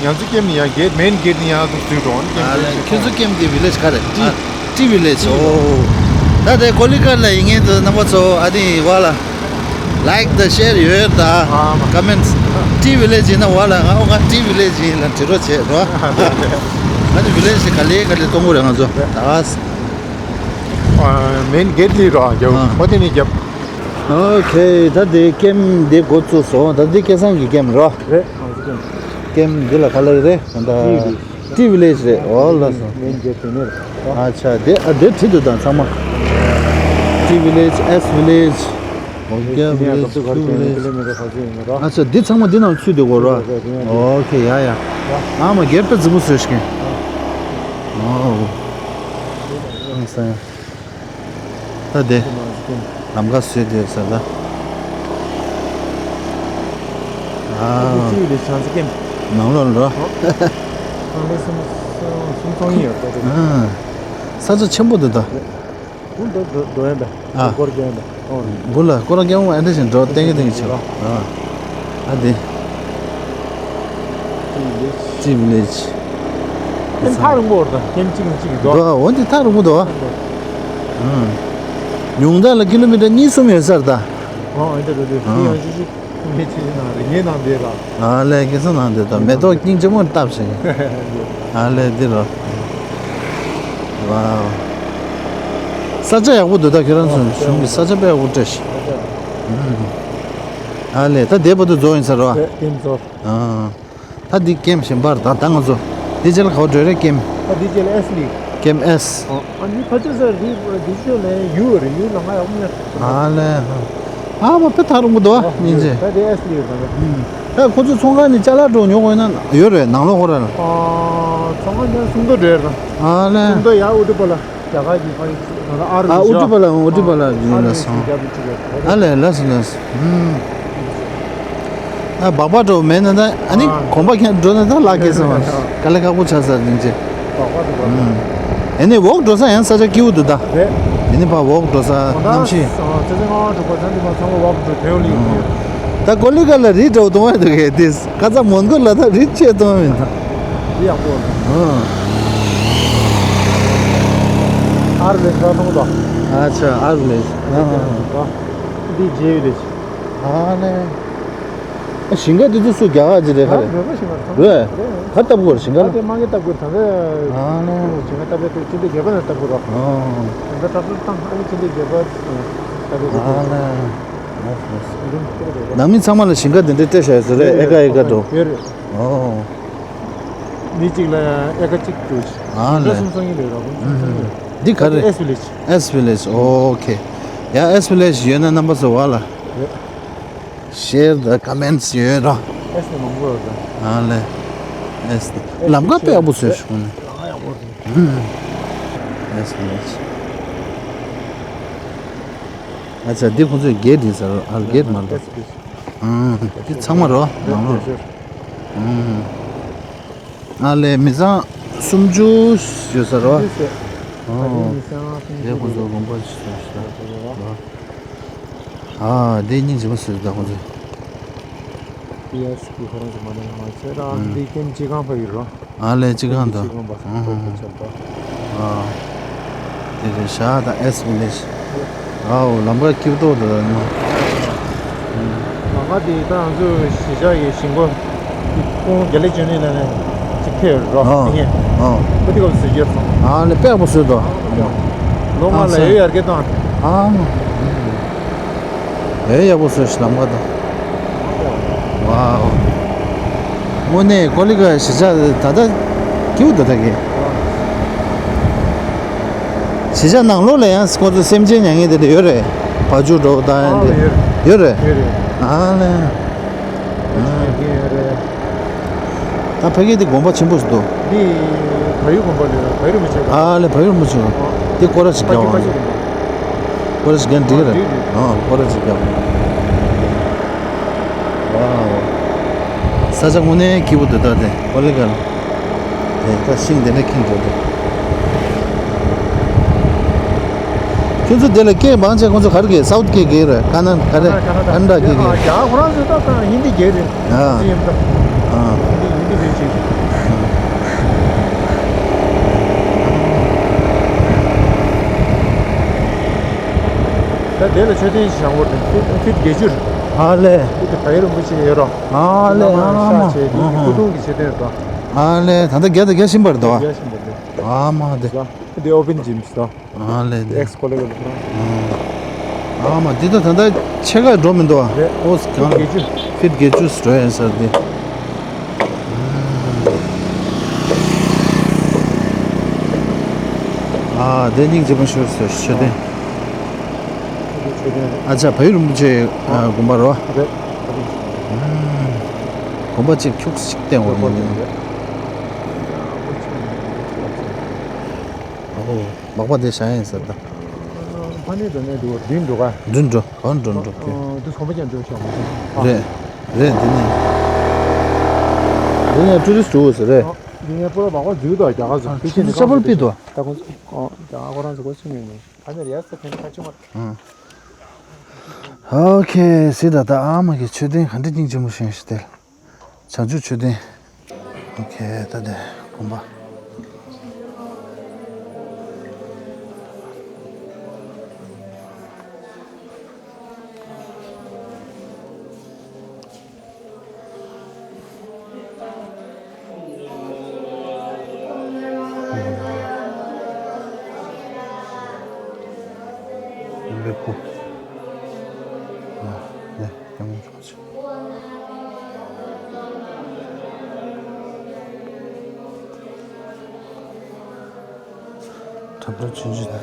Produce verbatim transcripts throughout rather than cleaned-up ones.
ང་ཚོ་ཀེམ་ནི་ཡང་གེ་ཊི་མེན་གེ་ཊི་ནི་ཡང་ཚུར་འཛུལ་འགྲོ་ཨ་ནི་ཀེམ་ཨ་ལས་ཁྱོད་ཚོ་ཀེམ་དེ་བི་ལེཇ་ག་རེད། ཊི་ཨ་ཊི་བི་ལེཇ། ཨོ། ད་དེ་ཀོ་ལི་གྷལ་ལ་ཡིན་མཁན་དུ་རྣམ་པ་ཚོ་ཨ་དེ་ཡིན་བ་ལ། ལའིཀ་དང་ཤེར་ཡོད་ད། ཨ་མ། ཀ་མེན་ཊི། ཊི་བི་ལེཇ་ཡིན་ན་བ་ལ་ང་ཨོ་ང་ཊི་བི་ལེཇ་ཡིན་ལ་འབྲི་རོགས་བྱེད་རོགས། ང་ཚོ་བི་ལེཇ་ག་ལེ་ག་ལེ་གཏོང་དགོས་རེད་ང་ཚོ་ད། ཨ་མེན་གེ་ཊི་ལ་རོགས་རྒྱབ། ཨ་ཨོ་དེ་ནས་རྒྱབ། ཨོ་ཁེ། ད་དེ་ཀེམ་དེ་འགོ་བཙུགས་སོང་། ད་དེ་སྐལ་བཟང་གི་ཀེམ་རོ། རེད། ང་ཚོ་ཀེམ། ཀེམ་འདི་ལ་ག་ལབ་རེད་ད། ཊི་བི་ལེཇ། ཊི་བི་ལེཇ་རེད། ཨོ་ལགས་སོ། མེན་གེ་ཊི་དེ་ནས་རེད། ཨ་ཆ་དེ་ཨ་དེ་བྲིས་འདུག་ད་ཚང་མ། ཊི་བི་ལེཇ། ཨེས་བི་ལེཇ། ཨོ་ཀེ་བི་ལེཇ། ཐུ་བི་ལེཇ། ཨ་ཆ་འདི་ཚང་མ་འདི་ནང་ཚུད་འདུག་གོ་རོ། ཨོ་ཁེ། ཡ་ཡ། ཨ་མ་སྒེར་ཏ་རྫིག་པོ་བཟོས་ཤིག་ཨོ། ཨང་ས་ཡ། ད་དེ། ལམ་ཁ་བཟོས་དེ་ཟེར་ད། ཨ། ཅིའི་ལས་བྱང་ས་ཀེམ། ནང་ལོགས་ལ་རོ། ཨ་ལས་སུམ་སུམ་ཚོང་ཡིན་ཡོད་ད་དེ། ཨ། ས་ཆ་ཆེན་པོ་འདི་ད། ཨུ་འདི་འགྲོ་འགྲོ་ཡིན་པས། ཨ། སྐོར་རྒྱག་ཡིན་པས། ཨོ། འབུ་ལ་སྐོར་རྒྱག་འོང་ཨ་འདི་བཞིན་འགྲོ་ཏན་གི་ཏན་གི་བྱེད་རོ། ཨ། ཨ་དེ། ཊི་བི་ལེཇ། ཊི་བི་ལེཇ། ཨ་ནི་ཐག་རིང་པོ་རེད་ད། ཀེམ་གཅིག་ནས་གཅིག་འགྲོ། འགྲོ་འོ་འདི་ཐག་རིང་པོ་འདུག་ཨ། ཨང་། ཉུང་མཐའ་ལ་ཀི་ལོ་མི་ཊར་གཉིས་གསུམ་ཡོད་ས་རེད་ད། ཨོ་ཨེ་འདྲ་འགྲོ་དུས་ཨང་། ཁྱི་ཡང་ཅི་ཅི་མི་ཅི་ཅི་ནང་རི་ངའི་ནང་བསྡད་ལ། ཨ་ལས་ཀེ་སང་ནང་བསྡད་ད་མེ་ཏོག་སྙིང་རྗེ་མོ་བཏབ་བྱས། ཨ་ལས་འདི་རོ། ཝའོ། ས་ཆ་ཡག་པོ་འདུག་ད་ཁྱེད་རང་ཚོ་གཞུང་གི་ས་ཆ་དཔེ་ཡག་པོ་སྤྲད་ཤག་ཨ་ལས་ད་དེ་བར་དུ་རྫོགས་ཡིན་ས་རོ། རེད་ཀེམ་རྫོགས། ཨ། ད་འདི་ཀེམ་གཞན་པར་ད་ད་ང་ཚོ་འདི་རྗེས་ལ་ག་པར་འགྲོ་རེད་ཀེམ། ད་འདི་རྗེས་ལ་ཨེས་ལི། ཀེམ་ཨེས། ཨ་ཨ་ནི་ཕ་ཆེ་ས་རི་འདི་ཚོ་ལས་ཡུལ་རེད་ཡུལ་ལ་ང་ཡག་མོ་ཡ། ཨ་ལས། ཨ་མ་དཔེ་ཐག་རིང་པོ་འདུག་ཨ་སྙིང་རྗེ། ད་འདི་ཨེས་ལི་རེད་ད། ད་ཁོ་ཚོ་ཚོང་ཁང་ནས་ཅ་ལག་འགྲོ་ཉོ་དགོས་ན་ཡོད་རེད་ནང་ལོགས་ཁོ་ར་ལ། ཨ་ཚོང་ཁང་ཉར་སུམ་མདོ་འགྲོ་ཡ་རེད་ད། ཨ་ལས། སུམ་མདོ་ཡ་ཨུ་ཏུ་པ་ལ། རྒྱ་གར་གྱི་ཕ་ཡུལ་ང་ལ་ཨ་རུ་ཨ་ཨུ་ཏུ་པ་ལ་ཨུ་ཏུ་པ་ལ་ཡིན་ལ་སོང་། ཨ་ལས་ལ་སོང་ལ་སོང་། ཨ་སྦག་སྦག་འགྲོ་མེད་ན་ད་ཨ་ནི་ཨ་གོམ་པ་ཁྱེར་འགྲོ་ན་ད་ལག་ཁེལ་སོང་། དཀའ་ལས་ཁག་པོ་ཆགས་ས་རིན་ཆེ། སྦག་སྦག་འགྲོ་བ། ཨ་ནི་འོག་འགྲོ་ས་ཡང་ས་ཆ་སྐྱིད་པོ་འདུག་ད། རེད། དེ་ནི་ཕ་འོག་འགྲོ་ས་གནམ་གཤིས། ཚེ་ཚེ་ང་འགྲོ་བ་ད་འདི་མ་ཚང་མ་འོག་འགྲོ་དོན་ལི་ཡོད། ད་ཀོ་ལི་གྷལ་ལ་རི་འགྲོ་གཏོང་བ་འདུག་གས་དེ། ཁ་ཚ་མོན་གྷོ་ལ་ད་རི་ཆེ་གཏོང་མིན་ད། འདི་ཡག་པོ། ཨ་ཨར་ལེ་ཁ་མཐོང་དོ། ཨ་ཆ་ཨར་ལེ། ཨ་ཨ་ཨ། འདི་རྗེས་ལེ། ཨ་ལེ། ཨ་ཞིང་ཁ་འདི་ཚོ་སུ་རྒྱ་གར་གྱི་རེད་ཁ་རེད། རེད་པ་ཞིང་ཁ་རེད། ག་ལྟ་བུ་རེད་ཞིང་ཁ་ལ། ཨ་དེ་མ་གི་ལྟ་བུ་ད་ལེ། ཨ་ལེ། ཞིང་ཁ་ལྟ་བུ་དེ་ཅི་འདྲ་རྒྱལ་ཁབ་ནས་ལྟ་བུ་རོ། ཨོ། ཞིང་ཁ་ལྟ་བུ་དང་ཨ་ནི་ཅི་འདྲ་རྒྱལ་ཁབ་ལྟ་བུ་རོ། ཨ་ལེ། ནང་མི་ཚང་མ་ལ་ཞིང་ཁ་དེ་འདྲ་སྤྲད་བཞག་ཡོད་ས་རེད། ཨེ་ཀ་ཨེ་ཀ་འགྲོ། ཡོད་རེད། ཨོ། མི་གཅིག་ལ་ཨེ་ཀ་གཅིག་འགྲོ། ཨ་ལེ། ཞིང་ཁ་སུམ་ཚོང་གཉིས་རེད་རོ། སུམ་ཚོང་གཉིས་རེད། འདི་ག་རེད། ཨེས་ཝི་ལེཇ། ཨེས་ཝི་ལེཇ། ཨོ་ཁེ། ཡ་ཨེས་ཝི་ལེཇ་ཡོད་ན་རྣམ་པ་ཚོ་བ་ལ། རེད། ཤེར་དང་ཀ་མེན་ཊི་ཡོད་ར། ཨེས་ནི་མང་པོ་ཡོད་ར། ཨ་ལེ། ཨེས་ནི། ལམ་ཁ་དཔེ་ཡག་པོ་བཟོས་བྱུང་ནས། ལམ་ཁ་ཡག་པོ་རེད། ཨེས་ནི། ཨ་ཙི་འདི་ཁོང་ཚོས་གེ་ཊི་ཡིན་ཟེར་རོ། ཨ་གེ་ཊི་མ་རེད། ཨེས་ནི། ཨ་འདི་ཚང་མ་རོ་ནང་ལོགས། ཨ། ཨ་ལས་མི་ཚང་སུམ་ཅུ་ཡོད་ས་རེད་བ། ཨོ། དེ་ཁོ་ཚོ་དགོན་པ་ཞིག་ཡོད་ས་རེད་བ། ཨ་དེ་སྙིང་རྗེ་མོ་ཟེར་ད་ཁོ་ཚོས། པི་ཨེས་གི་ཁོ་རང་ཚོ་མ་ནས་ང་ཚོས་རང་ཨ་འདི་ཀེམ་སྤྱི་ཁང་ཕ་ཡུལ་རོ། ཨ་ལས་སྤྱི་ཁང་དང་། སྤྱི་ཁང་པ་ཨ་ཧ་ཧ། ཁོ་ཚོ་ལ། ཨ། དེ་རེད་ཤག་ད་ཨེས་ཝི་ལེཇ། ཨའོ་ལམ་ཁ་སྐྱིད་པོ་ཏོག་ཏོ་ཡོད་ན། ལམ་ཁ་དེ་ད་ང་ཚོ་གཞིས་ཆགས་ཀྱི་ཞིང་ཁོ་ཁོང་དགེ་ལེགས་ཅོ་ནི་ལ་ནས་ཅིག་ཕེབས་རོགས་ཨ་ཨ་ཡིན། ཨ་ཁོ་དེ་སྐབས་སུ་བརྗོད་སོང་། ཨ་ནི་དཔེ་ཡག་པོ་བཟོས་འདུག་ལོ་ལྔ་ལ་ཡོད་ཡར་རྒྱས་བཏང་། ཨ་ཨ། ཨེ་ཡག་པོ་བཟོས་ཤག་ལམ་ཁ་དང་། ཝའོ། དངོས་གནས་ཀོ་ལི་གྷལ་གཞིས་ཆགས་ད་ལྟ་སྐྱིད་པོ་འདུག་ད་གི། གཞིས་ཆགས་ནང་ལོགས་ལ་ཡང་ཁོ་ཚོ་སེམས་ཅན་ཉར་མཁན་དེ་འདྲ་ཡོད་རེད། བ་ཕྱུགས་འདྲ་བོ་ད་ཡང་དེ་ཡོད་རེད། ཡོད་རེད། ཡོད་རེད། ཨ་ལས། ཨ་ཡོད་རེད། ད་ཕ་གི་དེ་དགོན་པ་ཆེན་པོ་ཞིག་འདུག་འདི་བལ་ཡུལ་དགོན་པ་རེད། བལ་ཡུལ་རིན་པོ་ཆེ། ཨ་ལས་བལ་ཡུལ་རིན་པོ་ཆེ། ཨ། འདི་སྐོར་ར་ཞིག་རྒྱག་པ། སྐོར་ར་ཞིག་རྒྱག་འགྲིག་རེད། ཨ་སྐོར་ར་ཞིག་རྒྱག་ཝའོ། ས་ཆ་དངོས་གནས་སྐྱིད་པོ་འདུག་ད་དེ་ཀོ་ལི་གྷལ། དེ་ད་ཤིང་དེ་འདྲ་ཁེངས་འགྲོ་འདུག་ཁྱོད་ཚོ་དེ་ལ་སྐད་མང་ཆེ་ཁོང་ཚོ་ག་རེ་སྐད། སའུཐ་སྐད་སྐད་རེད། ཀ་ན་ཀ་རེ། ཀ་ན་ཌ་སྐད་སྐད་རེད། རྒྱ་གར་ཁོ་རང་ཚོ་ད་ད་ཧིན་དི་སྐད་རེད། ཨ། ཧིན་དི་ཧིན་དི་རེད་ཅིག་དེ་ལ་མཆོད་རྟེན་ཞིག་བཞེངས་དགོས་རེད། ཕིཊ་བརྒྱད་ཅུ་རེད། ཨ་ལས། ཕིཊ་བལ་ཡུལ་རིན་པོ་ཆེ་ཡོད་རོགས། ཨ་ལས། བླ་མ་ཨ་མ། ཤག་བྱས་དེ་ཨ་ཧ། སྐུ་གདུང་གི་མཆོད་རྟེན་རེད་དོ། ཨ་ལས། ད་ལྟ་རྒྱ་དང་རྒྱ་བཞིན་པ་རེད་དོ། རྒྱ་བཞིན་པ་རེད། ཨ་མ་དེ། དེ་ཨོ་པན་ཇིམ་རེད་དོ། ཨ་ལས་དེ། ཨེག་སི་ཀོ་ལེ་གི་རེད། ཨ་མ་འདི་ད་ད་ལྟ་ཕྱེད་ཀ་འགྲོ་མི་འདུག་ཨ། རེད། ཨོ་གང་ཕིཊ་བརྒྱད་ཅུ། ཕིཊ་བརྒྱད་ཅུ་འགྲོ་ཡིན་ས་རེད་དེ། ཨ་དེ་སྙིང་རྗེ་མོ་ཞིག་ཟེར་མཆོད་རྟེན། ཨ་ཅག་བལ་ཡུལ་རིན་པོ་ཆེ་དགོན་པ་རོ། རེད། དགོན་པ་གཅིག་ཁྱུག་ཅིག་བསྟན་འོང་ཡིན། ཨོ། མག་པ་དེ་བཞག་ཡིན་ཟེར་ད། ཕ་ནས་འགྲོ་ནས་འགྲོ་མདུན་འགྲོ་ག་མདུན་འགྲོ་ག་འགྲོ་འགྲོ་དེ། དུས་གོམ་པ་ཅན་འགྲོ་ཆོག་མ་སོང་། རེད། རེད་འདི་ནི། འདི་ནས་ཊུ་རི་སི་ཊི་འགྲོ་དགོས་ཟེར་རེད། འདི་ནས་པུ་ར་མག་པ་འཛུལ་དོ་རྒྱ་གར་ཚོ། ཨ་དེ་ཆེ་ནས་ཤ་པར་པི་དོ། ད་ཁོང་ཚོ་ཨོ་རྒྱ་གར་ཁོ་རང་ཚོ་གོ་ཚུལ་མེད་ནས་ཕ་ནས་རེད་ཟེར་ཕན་ཁ་ཆུ་མ། ཨོ་ཁེ་སི་ད་ད་ཨ་མ་གི་མཆོད་རྟེན་ག་འདྲ་སྙིང་རྗེ་མོ་ཞིག་ཡིན་ཞིག་དེ། བྱང་ཆུབ་མཆོད་རྟེན། ཨོ་ཁེ་ད་དེ་དགོན་པ། ཨེམ་བི་ཁུ། ཨ་ནས་ཡང་མོ་ཆོག་ཆེ། གྲྭ་པ་ཆུང་ཆུང་དང་།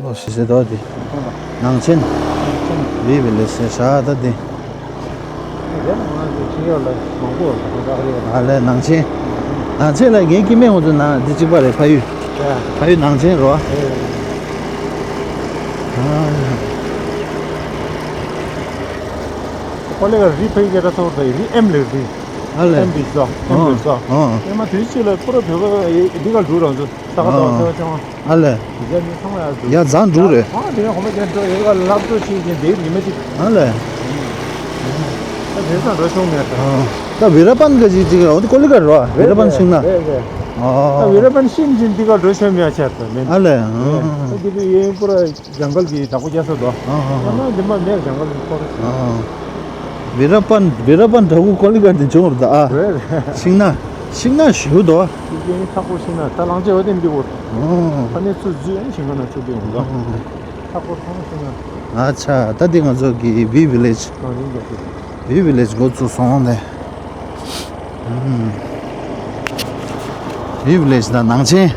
ལོ་ཤི་སེ་དོ་དེ། ནང་ཆེན། བི་བི་ལེ་སེ་ཤ་ད་དེ། ཨ་ལས་ནང་ཆེན། ནང་ཆེན་ལ་ངའི་སྐྱེ་དམན་འོང་དུ་ན་འདི་གཅིག་པ་རེད། ཕ་ཡུལ། ཕ་ཡུལ་ནང་ཆེན་རོ། ཀོ་ལེ་ག་རི་ཕ་ཡུལ་སྐད་གྲགས་ཚ་བོ་ད་ཡི་རི་ཨེམ་ལེ་རི། ཨ་ལས། ཨེམ་བི་སོ། ཨེམ་བི་སོ། ཨེ་མ་དུས་ཕྱིས་ལ་ཁོ་ར་བོད་པ་འདི་ག་འགྲོ་རང་ཚོ་ས་ག་ཏོག་ཨ་ཚ་བ་ཆུང་བ། ཨ་ལས། དེ་ནི་ཚང་མ་ཡར་འགྲོ། ཡ་རྫ་འགྲོ་རེད། ཨ་དེ་ནས་ཧོ་མ་ཅན་འགྲོ་ཡོད་ག་ལབ་འགྲོ་ཆེ་ཅན་དེ་ཉི་མ་གཅིག་ཨ་ལས། ད་དེ་ཚང་འགྲོ་ཆུང་མེད་ད། ད་བི་ར་པན་ག་ཅིག་ཅིག་ར་འོ་དེ་ཀོ་ལི་ག་རོ། བི་ར་པན་ཤིང་ན། རེད་རེད། ད་བི་ར་པན་ཤིང་ཅན་འདི་ག་འགྲོ་ཆུང་མེད་ཆ་ད་མེད། ཨ་ལས། ད་དེ་དུས་ཡིན་པུ་ར། ཇང་གལ་གྱི་བདག་པོ་རྒྱག་ས་དོ། ཨ་ཨ་ཨ། ཨ་ན་འདི་མ་མེར་ཇང་གལ་གྱི་ཁོར། ཨ་ཨ། བི་ར་པན་བི་ར་པན་དྲ་འབུ་ཀོ་ལི་ག་དེ་བྱུང་བར་ད་ཨ། རེད་རེད། ཤིང་ན་ཤིང་ན་ཞུ་དོ། ཤིང་ན་ཐག་པོ་ཤིང་ན་ད་ལང་ཅེ་འོ་དེ་འདི་འོ། ཨ་ཨ། ད་ནས་ཚུར་འཛུལ་ཡང་ཤིང་ན་ཚུར་འདི་འོང་དོ། ཨ་ཨ། ཐག་པོ་ཐང་ཤིང་ན། ཨ་ཆ་ད་འདི་ང་ཚོ་གི་བི་བི་ལེ་ཇི། ཨ་ནི་འདི་འདི། བི་བི་ལེ་ཇི་འགོ་བཙུགས་སོང་ནས། ཨུམ། བི་བི་ལེ་ཇི་དང་ནང་ཆེན།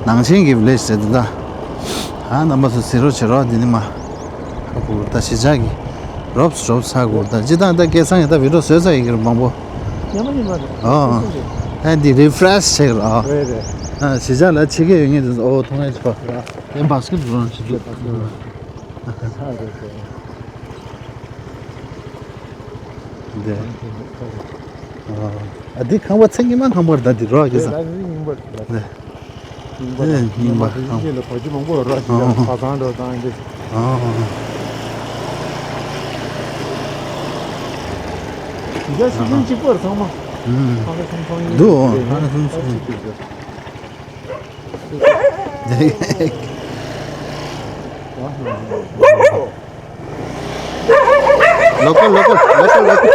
ནང་ཆེན་གྱི་བི་ལེ་ཇི་ཟེར་དེ་འདྲ། ཨ་རྣམ་པ་ཚོ་གཟིགས་རོགས་བྱེད་རོགས། འདི་ནི་མ། ཧ་གོ་ད་གཞིས་ཆགས་ཀྱི་རོབ་རོབ་ས་གོ་ད་ཇི་ལྟར་ད་སྐལ་བཟང་ཡིན་ད་བི་ཌིའོ་བཟོས་ཚར་ཡིན་གྱི་རེད་མང་པོ། ཉམས་ཉམས་རེད། ཨོ། ཨ་འདི་རི་ཕ་རེ་ཤི་བྱེད་རོགས། རེད་རེད། ཨ་གཞིས་ཆགས་ལ་ཕྱི་སྐད་ཡོད་ངེས་དེ་ཚོ་ཨོ་མཐོང་ཡས་ཚོ། རེད། དེ་བྷ་སི་ཀེ་ཊི་བྷོལ་བྱེད་འདུག་ཨ་རེད་རེད། འདི། ཨ་འདི་ཁང་པ་ཚེ་སྔོན་མ་ཁང་པ་རེད་ད་འདི་རོ་གི་ས། རྙིང་པ་རེད། འདི་རྙིང་པ་རེད། ཨ་ཁང་པ་འདི་ཨ་ཨ། འདི་གཅིག་པར་ཚང་མ། ཨུམ། ཁང་པ་ཚང་ཚང་ཡིན། འདུག་ཁང་པ་ཚང་ཚང་། ལོ་ཀལ་ལོ་ཀལ་ལོ་ཀལ་ལོ་ཀལ།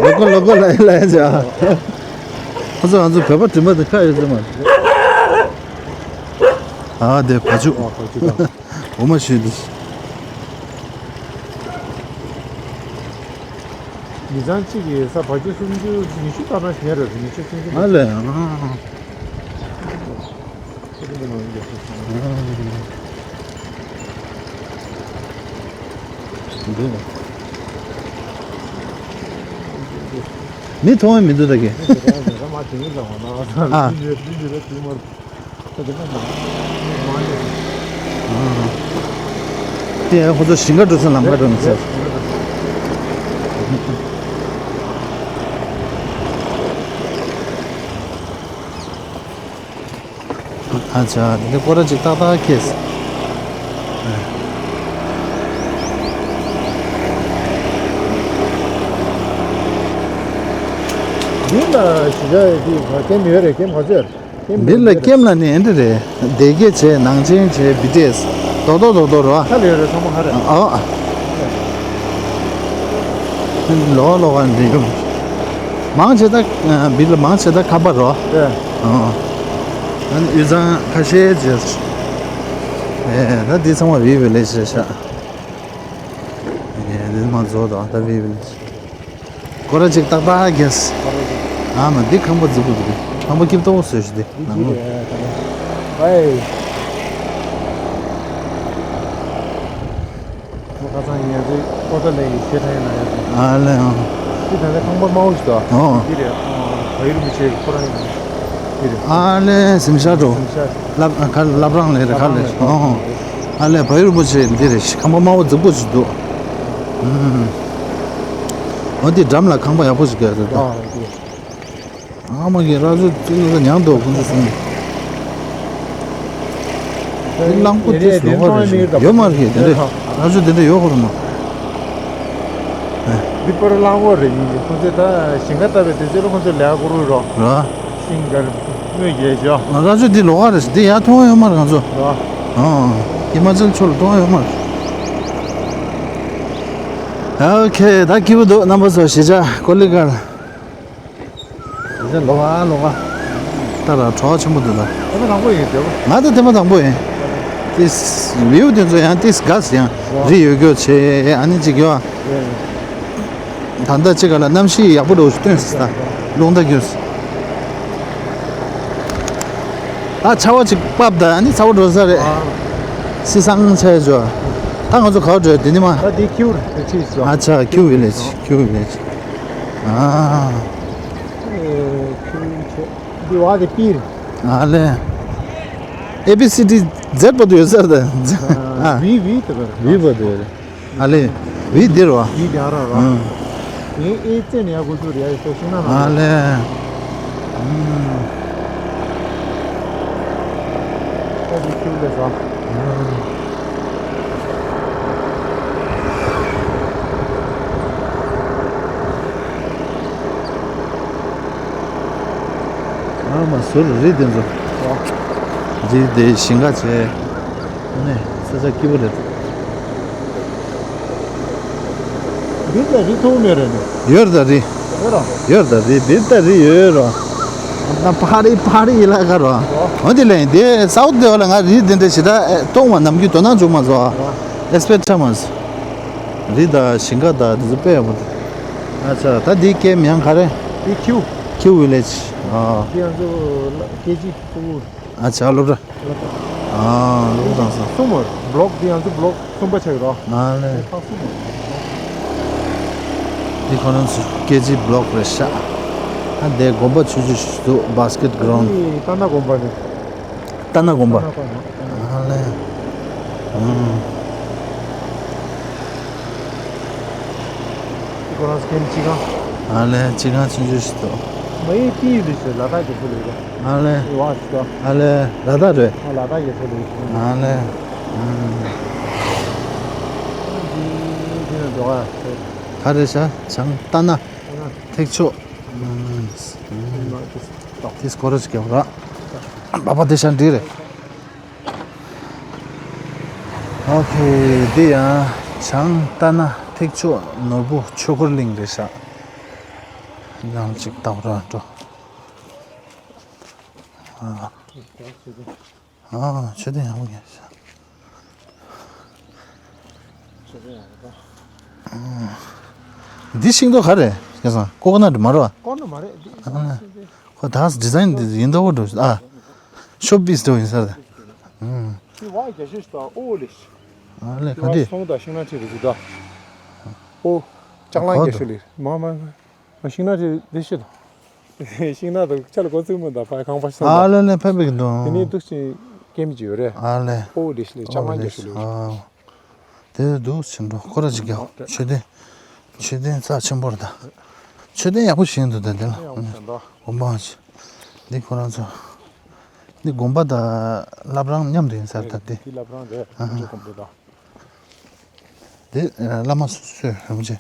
ལོ་ཀལ་ལོ་ཀལ་ལ་ལ་ཡ་ཇ། ང་ཚོ་ང་ཚོ་བོད་པ་དྲི་མ་དེ་ཁ་ཡོད་ཟེར་མ། ཨ་དེ་བ་ཕྱུགས། ཨ་བ་ཕྱུགས་དང་། འོ་མ་ཞུས་འདུག་མི་ཚང་གཅིག་གིས་ས་བ་ཕྱུགས་སུམ་ཅུ་ཉི་ཤུ་ལྟར་ན་ཞེ་རེད། ཉི་ཤུ་སུམ་ཅུ། ཨ་ལས། ཨ་ཨ། མི་མཐོང་བའི་མི་འདུག་ད་གི། ཨ། ཨ། དེ་ཁོ་ཚོ་ཞིང་ཁ་འགྲོ་ཚུན་ལམ་ཁ་འགྲོ་མི་ཚེ། ཨ་ཅག་དེ་འདྲ་སྐོར་ར་ཅིག་ཏག་ཏག་ཁེལ། འདི་ལ་ཞི་ཅག་ཡོད་དུས་ཀེམ་ཡོད་རེད། ཀེམ་ག་ཚོད་རེད། འདི་ལ་ཀེམ་ལ་ནི་ཨེ་འདྲ་རེད། སྡེ་དགེ་བྱས། ནང་ཆེན་བྱས། བི་ཏི་ཨེས། རྡོག་རྡོག་རྡོག་རྡོག་རེད་བ། ཧ་ལས་རེད། ཚང་མ་ཧ་རེད། ཨོ། ལོག་ལོག་འདི་ཡོད། མང་ཆེ་ད་བི་ལ་མང་ཆེ་ད་ཁ་པར་རོ། ཨེ། ཨོ། ཨན་དབུས་གཙང་ཁ་ཤས་བྱས། ཨེ་ད་འདི་ཚང་མ་བི་བི་ལེ་ཇི་རེད་ཤག་ཨེ་འདི་མ་རྫོགས་དང་ད་བི་བི་ལེ་ཇི། སྐོར་ར་ཅིག་ཏག་ཏག་རྒྱས། ཨ་མ་འདི་ཁང་པ་རྫིག་པོ་འདུག་ཁང་པ་སྐྱིད་པོ་བཟོས་ཤིག་འདི་ནང་ལོགས། ཨེ། ཁ་སང་ཡིན་ཡང་ཚེ་ཀོ་ཏ་ལའི་ཡི་ཤེས་ཐང་ཡིན་ན་ཡང་ཚེ། ཨ་ལེ་ཨང་། འདི་ད་ལྟ་ཁང་པ་དམའ་བོ་ཞིག་འདུག་ཨོ། འདི་རེད། བ་ཡུ་རིན་པོ་ཆེ་ཁོ་རང་ཡིན། འདི་རེད། ཨ་ལེ་གཟིམ་ཤག་འགྲོ། གཟིམ་ཤག་ལབ་ཁ་ལབ་རང་ལས་རེད་ཁ་ལས། ཨོ། ཨ་ལེ་བ་ཡུ་རིན་པོ་ཆེ་འདི་རེད། ཁང་པ་དམའ་བོ་རྫིག་པོ་ཞིག་འདུག་ཨུམ། འོ་འདི་འགྲམ་ལ་ཁང་པ་ཡག་པོ་ཞིག་ག་ཟེར་ད། ཨ་མ་གི་ར་ཟུ་ཙི་ནུ་ཉང་དུ་ཀུན་ཏུ་སོང་། འདི་གླང་པོ་ཏིས་ལོག་རེ་ཡོད་མ་རེད། དེ་འདྲ་ར་ཟུ་དེ་འདྲ་ཡོད་ཁོ་ར་མ། འདི་པར་གླང་པོ་རེད། ཡིན་གྱི་ཁོ་ཚོས་ད་ཞིང་ཁ་བཏབ་པའི་དུས་ཚོད་ལ་ཁོ་ཚོས་ལས་ཀ་བསྐུར་རོགས། ར། ཤིང་གར་དངོས་རྒྱས་ཤོག་ང་ར་ཅོ་འདི་ལོག་ག་རེད། འདི་ཡར་མཐོང་ཡོད་མ་རེད་ང་ཚོ། ར། ཨང་། ཧི་མ་ཅལ་ཕྱོགས་ལ་མཐོང་ཡོད་མ་རེད། ཨོ་ཁེ། ད་སྐྱིད་པོ་འདུག་རྣམ་པ་ཚོ། གཞིས་ཆགས་ཀོ་ལི་གལ། གཞིས་ཆགས་ལོག་ག་ལོག་ག་ད་ར་བྲོ་བ་ཆེན་པོ་འདུག་ད་ང་ཚོ་དང་པོ་ཡིན་འདོད་པ། ང་ཚོ་དེ་མ་དང་པོ་ཡིན། ཏིས་བིའུ་དེ་ཚོ་ཡང་ཏིས་ག་ཡང་རི་ཡོད་རྒྱུ་བྱས། ཨ་ནི་ཅིག་ཡོད། ད་ལྟ་ཅི་ག་ལ་གནམ་གཤིས་ཡག་པོ་འདུག་སྟོན་སྲིད་ད། རླུང་རྟ་རྒྱུགས། ད་ཆར་པ་ཅིག་བབས་ད་ཨ་ནི་ཚ་པོ་འགྲོ་ས་རེད། ཨ། སི་སང་ཆ་ཡ་ཇོ། ད་ང་ཚོ་ག་པར་འགྲོ་ཡ། འདི་ནི་མ། ད་འདི་ཁྱིའུ་རེད་ཁྱིའུ་ཟོ། ཨ་ཆ་ཁྱིའུ་བི་ལེ་ཇི། ཁྱིའུ་བི་ལེ་ཇི། ཨ། ཨེ་ཁྱིའུ་ཆེ། འདི་བ་དེ་པི་རེད། ཨ་ལེ། ཨེ་བི་སི་ཌི་ཛེཌ་བར་དུ་ཡོད་ས་རེད་ད། ཨ། བི་བི་དེ་ག་རེད། བི་བར་དུ་ཡོད་རེད། ཨ་ལེ། བི་འདིར་བ། བི་འདི་ཨ་ར་ར། ཨང་། ངའི་ཨེ་ཙེ་ནས་ཡར་འགོ་ཚུགས་རེད། ཡ་ཡི་སོ་ཤིང་ན་ན། ཨ་ལེ། ཨང་། ཨ་འདི་ཁྱིའུ་ལས་ཟ། ཨང་། ཨ་མ་ཟུར་རི་དེ་ཚོ། རི་དེ་ཞིང་ཁ་བྱས། ཨ་ནི་ས་ཆ་སྐྱིད་པོ་རེད། འདི་ལ་རི་མཐོ་མེད་རེད་ནི། ཡོད་རེད་ད་རི། ཡོད་ར། ཡོད་རེད་ད་རི། འདི་ལྟ་རི་ཡོད་ར། ན་ཕ་རི་ཕ་རི་ཡི་ལ་ག་ར། འོ་དེ་ལས་འདི་སའུ་ཐི་དེ་བ་ལ་ང་རི་འདི་འདྲ་ཞེ་དྲག་མཐོང་བ་ནམ་རྒྱུན་དོ་སྣང་བྱུང་མ་སོང་། ཨེག་སི་པེག་ཊི་བྱས་མ་སོང་། རི་དང་ཞིང་ཁ་དང་འདི་ཚོ་དཔེ་ཡག་པོ་འདུག་ཨ་ཙི། ད་འདི་ཀེམ་ཡང་ག་རེ། འདི་ཁྱིའུ། ཁྱིའུ་བི་ལེ་ཇི། ཨ། འདི་ང་ཚོ་ཀེ་ཇི་གསུམ་པོ། ཨ་ཙི། སློབ་གྲྭ། ཨ། སློབ་གྲྭ་བཏང་སོང་། གསུམ་པོ། བྷི་ལོག་འདི་ང་ཚོ་བྷི་ལོག་གསུམ་པ་ཆགས་ཀྱི་རོ། ཨ་ལེ། ཨེ་ཁག་གསུམ་པོ། འདི་ཁོ་རང་ཚོ་ཀེ་ཇི་བྷི་ལོག་རེད་ཤག་ཨ་འདི་དགོན་པ་ཆུང་ཆུང་ཞིག་འདུག་བྷ་སི་ཀེ་ཊི་གི་རའུན་ཌི། འདི་ཏཱ་ན་དགོན་པ་རེད། ཏཱ་ན་དགོན་པ། ཨ་ལེ། ཨང་། ཁོ་རང་ཚོ་ཁྱིམ་སྤྱི་ཁང་། ཨ་ལེ། སྤྱི་ཁང་ཆུང་ཆུང་ཞིག་འདུག་མ་ཡིན་ཏི་ཡི་ལི་ཞེས་ལ་དྭགས་ཀྱི་ཚུལ་ལས་རེད། ཨ་ལེ། ཨེ་ཝ་ཞིག་འདུག་ཨ་ལེ། ལ་དྭགས་རེད། ཨ་ལ་དྭགས་ཀྱི་ཚུལ་ལས་རེད། ཨ་ལེ། ཨང་། འདི་འདི་ནས་འགྲོ་ག་ཡ། ག་རེ་ཤག་བྱང་ཏཱ་ན། ཨ་ན། ཐེག་མཆོག་ཨང་། ཨང་། ཏིས་སྐོར་ར་ཅིག་རྒྱབ་ར། པ་པ་དེ་ཤ་འདི་རེད། ཨོ་ཁེ། འདི་ཡང་བྱང་ལྟ་ན་ཐེག་མཆོག་ནོར་བུ་ཆོས་འཁོར་གླིང་རེད་ཤག་ནང་ཅིག་ལྟ་བུ་ར་འགྲོ། ཨ། ཨ། མཆོད་རྟེན་ཡག་པོ་ཡོད་ཤག་འདི་ཤིང་ཏོག་ག་རེ་སྐལ་བཟང་། ཀོ་ཀོ་ནཊ་མ་རེད་པ། ཀོ་ནཊ་མ་རེད་འདི། ཨ། ཁོ་ད་ཌི་ཛའིན་འདི་ཡིན་མདོག་པོ་འགྲོ། ཨ། ཤོ་པིས་འགྲོ་ཡིན་ས་རེད། ཨུམ། ཤི་བ་རྒྱ་ཤོད་ཤི་ད་ཨོ་ལེ་ཤི། ཨ་ལེ་ག་འདི། སོང་ད་ཤིང་ནགས་ཁྲི་རེ་ཟུ་ད། ཨོ། ལྕང་ལང་རྒྱ་ཤོད་ལེ། མ་མ་མ་ཤིང་ནགས་ཁྲི་རེ་ཤོད་ད། ཤིང་ནགས་དང་ཆ་ལ་གོ་ཚུགས་མི་འདུག་ཕ་ཁང་པ་ཤི་སོང་ད། ཨ་ལེ་ལེ་ཕེབས་པའི་གི་འདུག་དེ་ནས་འདུག་ཅིང་ཀེམ་ཅིག་ཡོད་རེད། ཨ་ལེ། ཨོ་ལེ་ཤི་ལེ་ལྕང་ལང་རྒྱ་ཤོད་ལེ། ཨ། དེ་འདུག་ཆེན་པོ་ཁོ་ར་ཅིག་ཡོད། མཆོད་རྟེན། མཆོད་རྟེན་རྩ་ཆེན་པོ་རེད་ད། མཆོད་རྟེན་ཡག་པོ་ཞིག་འདུག་ད་དེ་ལ། ཡག་པོ་ཞིག་འདུག་དགོན་པ་ཅིག་འདི་ཁོ་རང་ཚོ། འདི་དགོན་པ་དང་བླ་བྲང་མཉམ་དུ་ཡིན་ས་རེད་ད་འདི། འདི་བླ་བྲང་རེད། ཨ་ཧ། འཇུ་དགོན་པ་དང་། འདི་བླ་མ་སུ་སུ་རིན་པོ་ཆེ།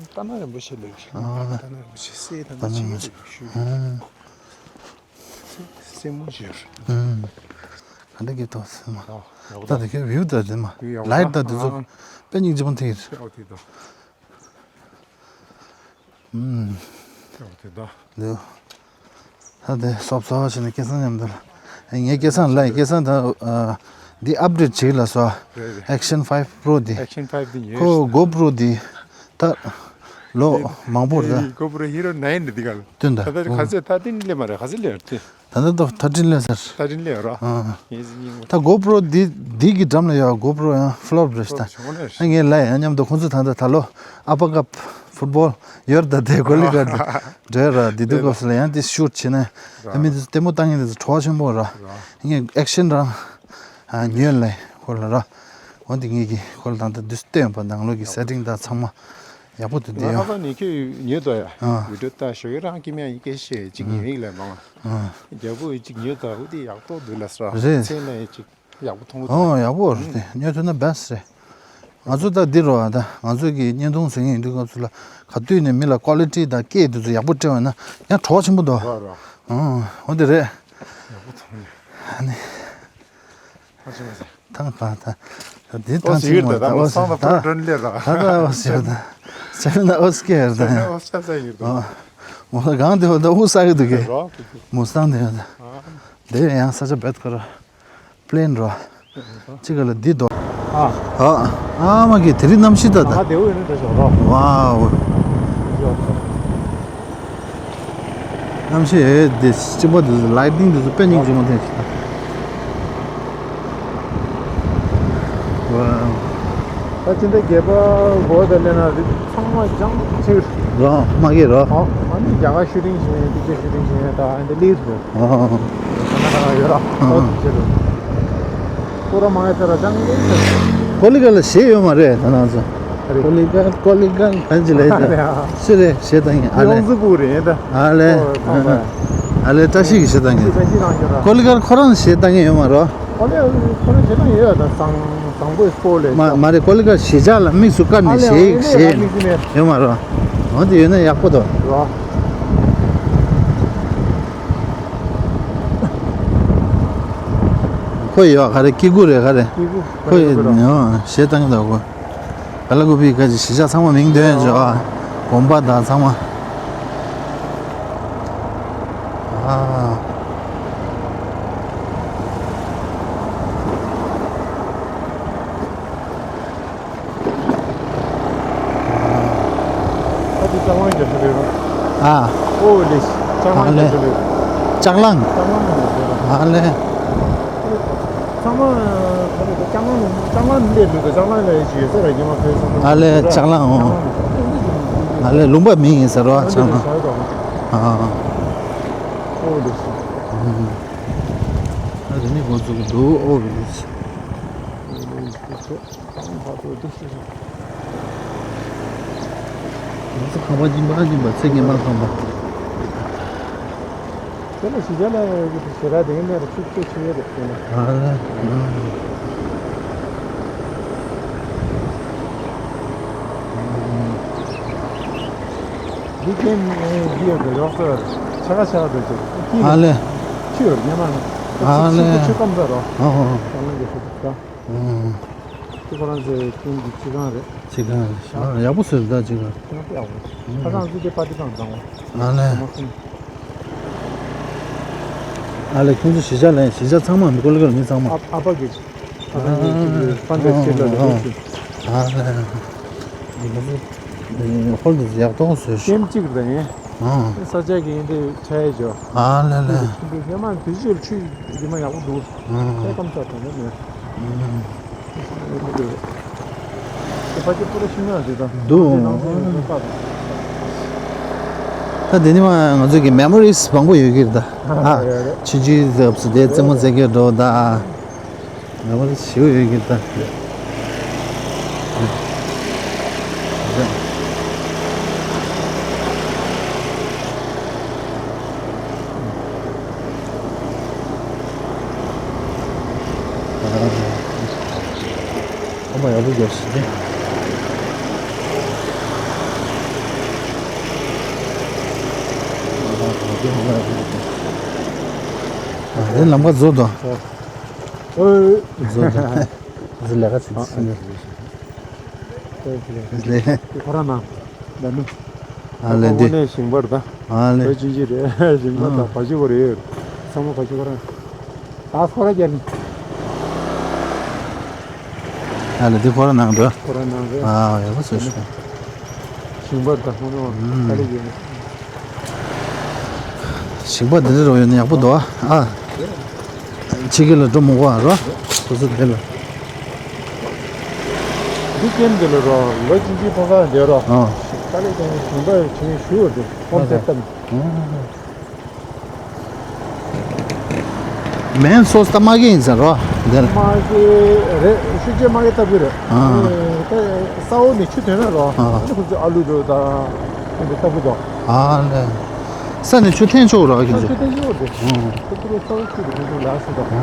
ལྟ་ན་རིན་པོ་ཆེ་ལས་རེད། ཨ་ཧ། ལྟ་ན་རིན་པོ་ཆེ་སྲས་ད་ལྟ་ལྟ་ན་ཆེན་རིན་པོ་ཆེ་ཞུ། ཨ་ཧ། སྲས་མོ་ཞུ། ཨ་ཧ། ག་འདྲ་གི་ཐོག་སྲས་མོ། ཨ་ཡག་པོ་ད་འདུག་དེ་གའི་བིའུ་ད་དེ་མ། ཡག་པོ་ལའིཊ་ད་དེ་ཚོ། ཨ་ཧ། དཔེ་སྙིང་རྗེ་པོ་འདུག་ཡག་པོ་འདུག་ད། ཨུམ། ཡག་པོ་འདུག་ད། འདུག་ད་དེ་སོབ་སོབ་བྱས་ནས་སྐལ་བཟང་མཉམ་དུ་ལ། ངས་སྐལ་བཟང་ལ་སྐལ་བཟང་ད། འདི་ཨབ་ཌེཊ་བྱེད་ལ་སོ། རེད་རེད། ཨེག་ཤན་ཕའིབ་པོ་རོ་འདི། ཨེག་ཤན་ཕའིབ་འདི་ཉོས། ཁོ་གོ་པོ་རོ་འདི། ད། ལོ་མང་པོ་རེད་ད། གོ་པོ་རོ་ཧི་རོ་ནའིན་འདི་ག་ལ། སྟོན་ད། ད་ལྟ་ག་ཚོད་ད་ཏིན་སླེབས་མ་རེད། ག་ཚོད་སླེབས་རེད། ད་ལྟ་ད་ད་ཏིན་སླེབས་ཚར། ད་ཏིན་སླེབས་ར། ཨ། ངས་ཟིན་ཡིན། ད་གོ་པོ་རོ་འདི་འདི་གི་འགྲམ་ལ་ཡོད། གོ་པོ་རོ་ཡང་ཕི་ལོབ་རེད་ད། ཨ་ངས་ལ་ཡང་མཉམ་དུ་ཁོང་ཚོ་ད་ལྟ་ད་ལོ་ཨ་པ་ཀབ་ཕུཊ་བོལ་ཡོད་ད། དེ་གོ་ལི་གར་འགྲོ་ར། འདི་དུས་སྐབས་སུ་ལ་ཡང་དེ་ཤུཊ་བྱས་ནས་ཨ་མི་དེ་ལྟད་མོ་ལྟ་མཁན་དེ་ཚོ་བྲོ་བ་ཆེན་པོ་ར། ངས་ཨེག་ཤན་རང་ཉོས་ལ་ཁོ་ལ་ར། འོ་འདི་ངས་ཀྱི་ཁོ་ལ་ད་ལྟ་དུས་སྟོན་པ་ནང་ལོགས་ཀྱི་སེ་ཊིང་དང་ཚང་མ་ཡག་པོ་འདུག་དེ་ཡོད། ཨ་ནི་ཁྱོད་ཉོས་དོ་ཡ། ཨ། བི་ཌིའོ་ལྟ་ཞོགས་ཀྱི་རང་ཀི་མ་ཡིན་སྐད་ཤེས་ཅིག་ཉོས་ཡིན་ལ་མང་། ཨ། རྒྱལ་པོ་ཡི་ཅིག་ཉོས་དོ་འོ་དེ་ཡག་པོ་འདུག་ལ་སོ། རེད། ཚེ་ན་ཡི་ཅིག་ཡག་པོ་མཐོང་གི་འདུག་ཨོ་ཡག་པོ་རེད་དེ་ཉོས་ཐུབ་ན་བེ་སི་རེད། ང་ཚོ་ད་འདི་རོ་ད་ང་ཚོ་གི་བརྙན་ཐུང་བཟོ་མཁན་ཡིན་དུས་སྐབས་སུ་ལ་ག་དུས་ནས་མི་ལ་ཀོ་ལི་ཊི་དང་སྐད་དེ་ཚོ་ཡག་པོ་སྤྲད་པ་ན་ཡང་བྲོ་བ་ཆེན་པོ་འདུག་རོ་རོ། ཨོ་འོ་དེ་རེད། ཡག་པོ་མཐོང་ཡ། ཨ་ནི། ཨ་ཅི་མ་ཟེར། ཐང་ག་ད། འདི་ཐང་ཨོ་ཟེར་ཅིག་གི་རེད་ད་མོ་ད་ཨོ་ཟེར་ད། ད་ཨོ་ཟེར་ད། ཟེར་ན་ཨོ་ཟེར་ད། ཟེར་ན་ཨོ་སྐད་རེད་ད། ཨོ་སྐད་ཟེར་གི་རེད། ཨོ། མོ་ད་གང་དེ་བ་ད་ཨུ་ས་གི་འདུག་གས། རོ། མོ་སང་དེ་བ་ད། ཨ། དེ་ཡང་ས་ཆ་བེད་ཁོ་ར། པི་ལེན་རོ། ཅི་ག་ལ་འདི་དོ། ཨ། ཨ། ཨ་མ་གི་དེ་རིང་གནམ་གཤིས་ད་ད། ཨ་དེ་འུ་ཡོད་ན་འདྲ་ཞོག་རོ། ཝའོ། ཡོད། གནམ་གཤིས་ཨེ་འདི་སྤྱི་པ་འདི་ཚོ་ལའི་ཊིང་འདི་ཚོ་དཔེ་སྙིང་རྗེ་མོ་ཐེངས་ཤིག་ད། ཝའོ། ད་ཕྱི་ཟླ་བརྒྱད་པ་འགོ་དེ་སླེབས་ན་འདི་ཚང་མ་ལྗང་ཁུ་ཆེ་གི་རོ། མ་གི་རོ། ཨོ་ཨ་ནི་རྒྱ་གར་ཤུ་ཊིང་བྱེད་མཁན་པིག་ཅར་ཤུ་ཊིང་བྱེད་མཁན་ད་ཨ་འདི་ལིས་རོ། ཨོ། ད་ན་ད་ཡོད་ར། ཨོ་ཨོ་ཆེ་རོ། ཁོ་ར་མ་ཡ་ཚ་ར་ལྗང་ཁུ་ཆེ་རོ། ཀོ་ལི་གྷལ་ལ་གཞས་ཡོད་མ་རེད་ད་ནང་ཚོ། རེད། ཀོ་ལི་གྷལ་ཀོ་ལི་གྷལ་གང་ཅི་ལས་ད། ཨ་རེད་ཨ། སུ་རེད་གཞས་བཏང་མཁན་ཨ་ལེ། ཡོངས་སུ་སྤུ་རེད་ད། ཨ་ལེ། ཨོ་ཐང་པ། ཨ་ལེ་བཀྲ་ཤིས་ཀྱི་གཞས་བཏང་མཁན། བཀྲ་ཤིས་རང་ཡོད་ར། ཀོ་ལི་གྷལ་ཁོ་རང་གཞས་བཏང་མཁན་ཡོད་མ་རོ། ཨ་ལེ་ཁོ་རང་གཞས་བཏང་མཁན་ཡོད་ད་བཟང་བཟང་པོའི་སྤོ་ལེ། མ་མ་རེད་ཀོ་ལི་གྷལ་གཞིས་ཆགས་ལ་དམིགས་སུ་བཀར་ནས་ཨ་ལེ་གཞས་ཨ་ལེ་གཞས་ཨ་ལེ་ཡོད་མ་རོ། འོ་དེ་ཡོད་ན་ཡག་པོ་འདུག་རོ། ཁོ་ཡོད་ག་རེ་སྐྱེ་དགུ་རེད་ག་རེ། སྐྱེ་དགུ་ཁོ་ཡོད་ནོ་གཞས་བཏང་གི་འདུག་གོ། ག་ལ་གུ་པི་ག་ཅི་གཞིས་ཆགས་ཚང་མ་མིང་འདོན་བྱོས་ཨ། དགོན་པ་དང་ཚང་མ། ཨ། ཨ་ཅེ་ལྕགས་གླང་རྒྱབ་ས་རེད་རོ། ཨ། ཨོ་ལེ། ལྕགས་གླང་རྒྱབ་ས་རེད། ལྕགས་གླང་། ལྕགས་གླང་རྒྱབ་ས་རེད། ཨ་ལེ། ཚང་མ་ག་རེ་ལྕགས་གླང་ལྕགས་གླང་ལས་ལུགས་ལྕགས་གླང་ལས་ཀྱི་ཡོད་ས་རེད་ཉི་མ་ཕེབས་སོང་། ཨ་ལེ་ལྕགས་གླང་འོ། ཨ་ལེ་ལུང་པ་མིང་ཡིན་ས་རོ་ལྕགས་གླང་། ཨ། ཨོ་ལེ། ཨ་རེ་ནི་འགོ་འཛུགས་འདུག་ཨོ་ལེ། ང་ཚོ་ཁང་པ་རྙིང་པ་རྙིང་པ་ཚེ་རྙིང་པ་ཁང་པ། དེ་ལ་གཞིས་ཆགས་ལ་ཡོད་གི་ཞེ་དྲག་དེ་ནས་ར་ཤུགས་ཆེ་ཆེ་རེད་དེ་ལ། ཨ་ལ། འདི་ཀེམ་འདི་ཡོད་དེ་རོགས་ཚོ་ཆ་ག་ཆ་ག་འདུག་ཅིག་ཨ་ལེ། ཆུ་ཡོད་ཉི་མ་ནི་ཨ་ལེ། ཆུ་ཆུ་སྐམ་ས་རོ། ཨ་ཧོ། ཨ་ལེ་འདི་ཤུགས་ཆེ། ཨ། ཁྱེད་ཁོ་རང་ཚོའི་ཀུན་གྱི་སྤྱི་ཁང་རེད། སྤྱི་ཁང་རེད། ཨ་ཡག་པོ་བཟོས་འདུག་ད་སྤྱི་ཁང་། ཡག་པོ་ཡག་པོ། ཨ་ཁ་སང་ཚུལ་དེ་པར་ཏི་ཁང་བཏང་བ། ཨ་ལས། ཨ་ལས་ཁྱོད་ཚོ་གཞིས་ཆགས་ལ་གཞིས་ཆགས་ཚང་མ་མི་ཀོ་ལི་གར་མི་ཚང་མ། ཨ་ཨ་ཕ་གི་ཨ་ཁ་ནི་ཕན་ཚུན་ཕན་ཚུན་ཕྱི་ལ་ལ་ཨ་ལས་ཤིག་ཨ་ལས། འདི་ག་ཚོད། ཧོལ་འདི་ཚོ་ཡག་ཐོག་བཟོས་ཤག་ཀེམ་གཅིག་རེད་ཡིན། ཨ། ས་ཆ་གི་ཡིན་དེ་ཆ་ཡས་ཇོ། ཨ་ལས་ལས། ཆུ་འདུག་ཉི་མ་དུས་ཆུ་ཆུ་ཉི་མ་ཡག་པོ་འདུག་ཨ། ཨེ་ཀམ་ས་དང་ནི་མེད། ཨ། ཨེ་མི་འདུག་རེད། དེ་ཕ་གི་པུ་ར་ཤི་ན་རེད་ད། འདུག་ནང་སེམས་ཡོད་ས་ད་དེ་ནི་མ་ང་ཚོ་གི་མེ་མོ་རིས་མང་པོ་ཡོད་ཀྱི་རེད་ད། ཨ་ཆུང་ཆུང་སྐབས་སུ་དེ་རྩེད་མོ་རྩེ་གི་འགྲོ་ད། ང་མ་ཞིའུ་ཡོད་ཀྱི་ད། ཡག་པོ་རྒྱབ་ཤིག་དེ། ཨ་དེ་ལམ་ཁ་བཟོ་དོ། ཨོ། བཟོ་དོ། བཟོ་ལས་ཀ་བྱེད་ཤིག་ནས། ལས། ཁོ་རང་ནང་། ད་ནུ། ཨ་ལས་འདི། ཁོ་ནས་ཞིང་པར་ད། ཨ་ལས། བོད་ཅི་ཅི་རེད། ཞིང་པར་ད་ཨ། བ་ཅི་གོ་རེད། ཚང་མ་བ་ཅི་གོ་ར། ད་ཁོ་ར་རྒྱབ་ནི། ཨ་ལས་འདི་ཁོ་ར་ནང་འདུག་ཁོ་ར་ནང་རེད། ཨ་ཡག་པོ་བཟོས་ཤག་ཞིང་པར་ད་ཁོ་ནས་ཨ་ལས་ཡོད་ནི། ཞིང་པ་འདི་འདྲ་རོ་ཡོད་ན་ཡག་པོ་འདུག་ཨ། ཕྱི་རྒྱལ་ལ་འགྲོ་མི་དགོས་ཨ་རོ། སོ་སོ་དེ་ལ། འདི་ཀེམ་འདི་ལ་རོ་ལོ་གཅིག་གཅིག་ཕོ་ཁ་འདི་རོ། ཨ། ཏཱ་ལའི་ཀེམ་ཞིང་པ་ཆེན་ཞུ་འདི་ཧོམ་སྟེ་བཏབ། ཨ། མེན་སོ་སྟ་མ་གི་ཡིན་ཟེར་རོ། འདིར། མ་གི་རེད། ཤུ་ཅེ་མ་གི་བཏབ་གི་རེད། ཨ། ཨེ་ད་ས་འོག་ནས་ཆུ་ཐོན་ན་རོ། ཨ། ཨ་ནི་ཁོ་ཚོས་ཨ་ལུ་འགྲོ་དང་འདི་བཏབ་གི་འདུག་ཨ་ལས། ས་ནས་ཆུ་འཐེན་ཆོག་ར་ཁྱོད་ཚོ། ཆུ་འཐེན་ཆོག་རེད། ཨོ། ཁོ་ཚོ་ས་འོག་ཆུ་དེ་ཁོ་ཚོ་ལ་སུ་དང་།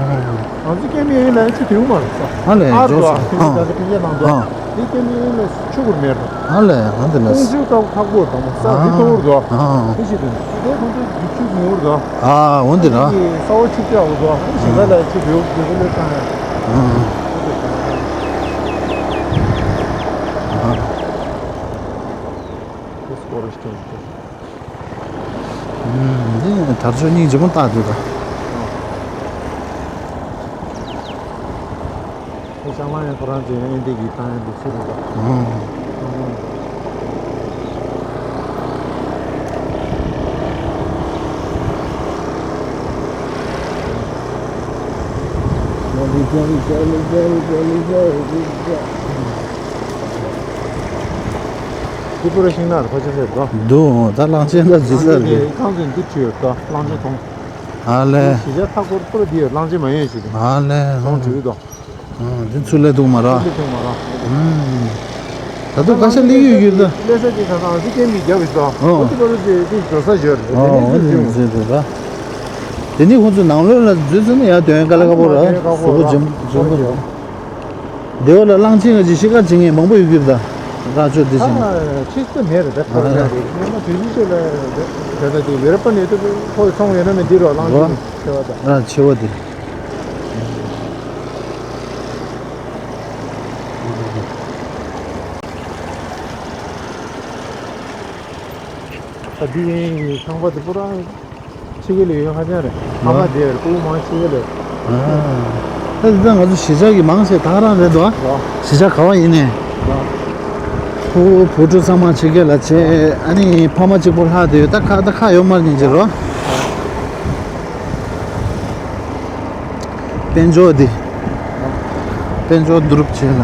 ཨ། ང་ཚོ་སྐྱེ་མི་ཡིན་ལ་ཆུ་དེའུ་མ་རེད་ས། ཨ་ལས་ཨར་འགྲོ་འགྲོ་ཨ། ཁྱོད་ཚོ་ཨ། ད་ཚོ་ཕན་ཆད་གནང་འགྲོ། ཨ། དེ་སྐྱེ་མི་ཡིན་ལ་ཆུ་གུར་མེད་རེད། ཨ་ལས་ཨ་འདི་ལས་ཁོང་ཚོའི་སྐབས་ཁག་པོ་དང་མོ་ས་རི་མཐོ་བོར་འགྲོ། ཨ། དེ་ཞིག་དང་དེ་ཁོང་ཚོའི་རྒྱུ་ཆུ་ཉུང་བོར་འགྲོ། ཨ་འོ་འདི་ར། ས་འོག་ཆུ་བཅག་འོ་འགྲོ། ཞིང་ཁ་ལ་ཆུ་བེའུ་བེའུ་ལོས་བཏང་ཡ། ཨ། ཨ། འདི་དར་ལྕོག་སྙིང་རྗེ་མོ་བཏགས་འདུག་ད། ཁོ་ཤང་མ་ཡང་ཁོ་རང་ཚོའི་ཨེ་འདི་གི་བཏང་ཡ་འདུག་ཚུལ་རེད་ད། ཨང་། ཏྲི་པུ་ར་ཤིང་ནགས་ཕལ་ཆེར་ཟེར་དོ། འདུག་ད་གླང་ཆེན་ད་འཛུལ་ས་རེད། རྐང་འཛིན་འདི་བྲིས་ཡོད་དོ་གླང་ཆེན་མཐོང་། ཨ་ལས། གཞིས་ཆགས་མཐའ་འཁོར་པུ་ར་འདི་ཡོད་གླང་ཆེན་མ་ཡོད་ཞིག་རེད། ཨ་ལས། མཐོང་བྲིས་ཡོད་དོ། འདི་ཚུར་སླེབས་འདུག་མ་ར། ཚུར་སླེབས་འདུག་མ་ར། ད་དུང་ཁ་ཤས་སླེབས་ཡོད་ཡོད་ད། སླེབས་ས་ཅིག་ཁ་སང་ཨ་ཙི་ཀེམ་གྱི་རྒྱབ་ཡོད་དོ། ཨོ། ཨ་ཙི་པ་རུ་ཅིག་ཅིག་འགྲོ་ས་ཡོད་རེད། ཨོ་ཨོ་འདི་འཛུལ་འདུག་ད། དེ་ནི་ཁོང་ཚོ་ནང་ལོགས་ལ་འཛུལ་ཚར་ན་ཡར་དོན་དཀའ་ལས་ཁག་པོ་ར། གཟུགས་པོ་འཇོམས་འཇོམས་པོ་རེད། སྡེ་བ་ལ་གླང་ཆེན་གྱི་ཤི་ཁ་བྱེད་མཁན་མང་པོ་ཡོད་ཀྱི་རེད་ད། ར་ཆོ་འདི་ཨ་བྱེད་མཁན། ཆེ་ས་མེད་རེད་ད་ཁ་ར་ཡ་རེད། སྔོན་མ་དུས་ཆེན་ཤོད་ལ་རེད་ད། དེ་ཡོ་རོབ་པ་ནས་ད་ཁོ་ཚོང་ཡོད་ན་མི་འདི་རོ་གླང་ཆེན་ཆེ་བ་ད། ར་ཆེ་བ་དེ། ད་འདི་ཡིན་ཁང་པ་དེ་པུ་ར། ཕྱི་རྒྱལ་ལ་ཡོད་ཧ་ཅང་རེད། ཕ་མ་ཨ། དེ་ཕྲུ་གུ་མང་ཕྱི་རྒྱལ་ལ། ཨ། ད་འདི་ད་ང་ཚོ་གཞིས་ཆགས་ཀྱི་མང་ཆེ་ད་ག་རང་རེད་དོ། རོ། གཞིས་ཆགས་ག་བ་ཡིན་ནའི། རོ། ཕྲུ་གུ་བུ་ཕྲུག་ཚང་མ་ཕྱི་རྒྱལ་ལ་བྱས། ཨ་ནི་ཕ་མ་གཅིག་པོ་ལྷག་བསྡད་ཡོད། ད་ཁ་ད་ཁ་ཡོད་མ་རེད་ཅེས་རོ། དཔལ་འབྱོར་འདི། དཔལ་འབྱོར་བསྡུ་རུབ་བྱས་ལ།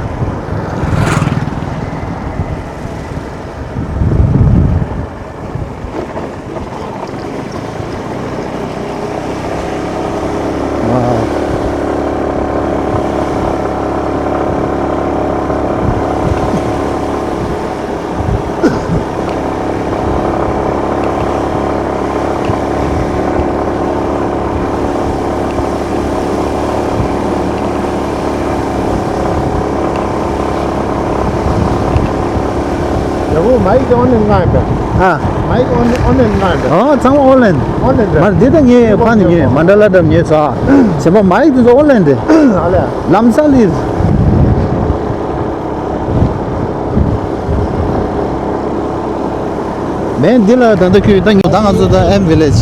ཡ་བོ་མའིག་དེ་ཨོན་ལེན་ང་ཡིན་པས། ཨ། མའིག་ཨོན་ཨོན་ལེན་ང་ཡིན་པས། ཨ་ཚང་མ་ཨོན་ལེན། ཨོན་ལེན་རེད། མར་འདི་ད་ངས་ཕ་ནི་ངས་མན་ཌ་ལ་འགྲམ་ངས་ཚ། ཟེར་བ་མའིག་དེ་ཚོ་ཨོན་ལེན་རེད། ཨ་ལས། ལམ་སང་ལིར། མེན་འདི་ལ་ད་ལྟ་ཁྱོད་ད་ཉོ་ད་ང་ཚོ་ད་ཨེམ་ཝི་ལེཇ།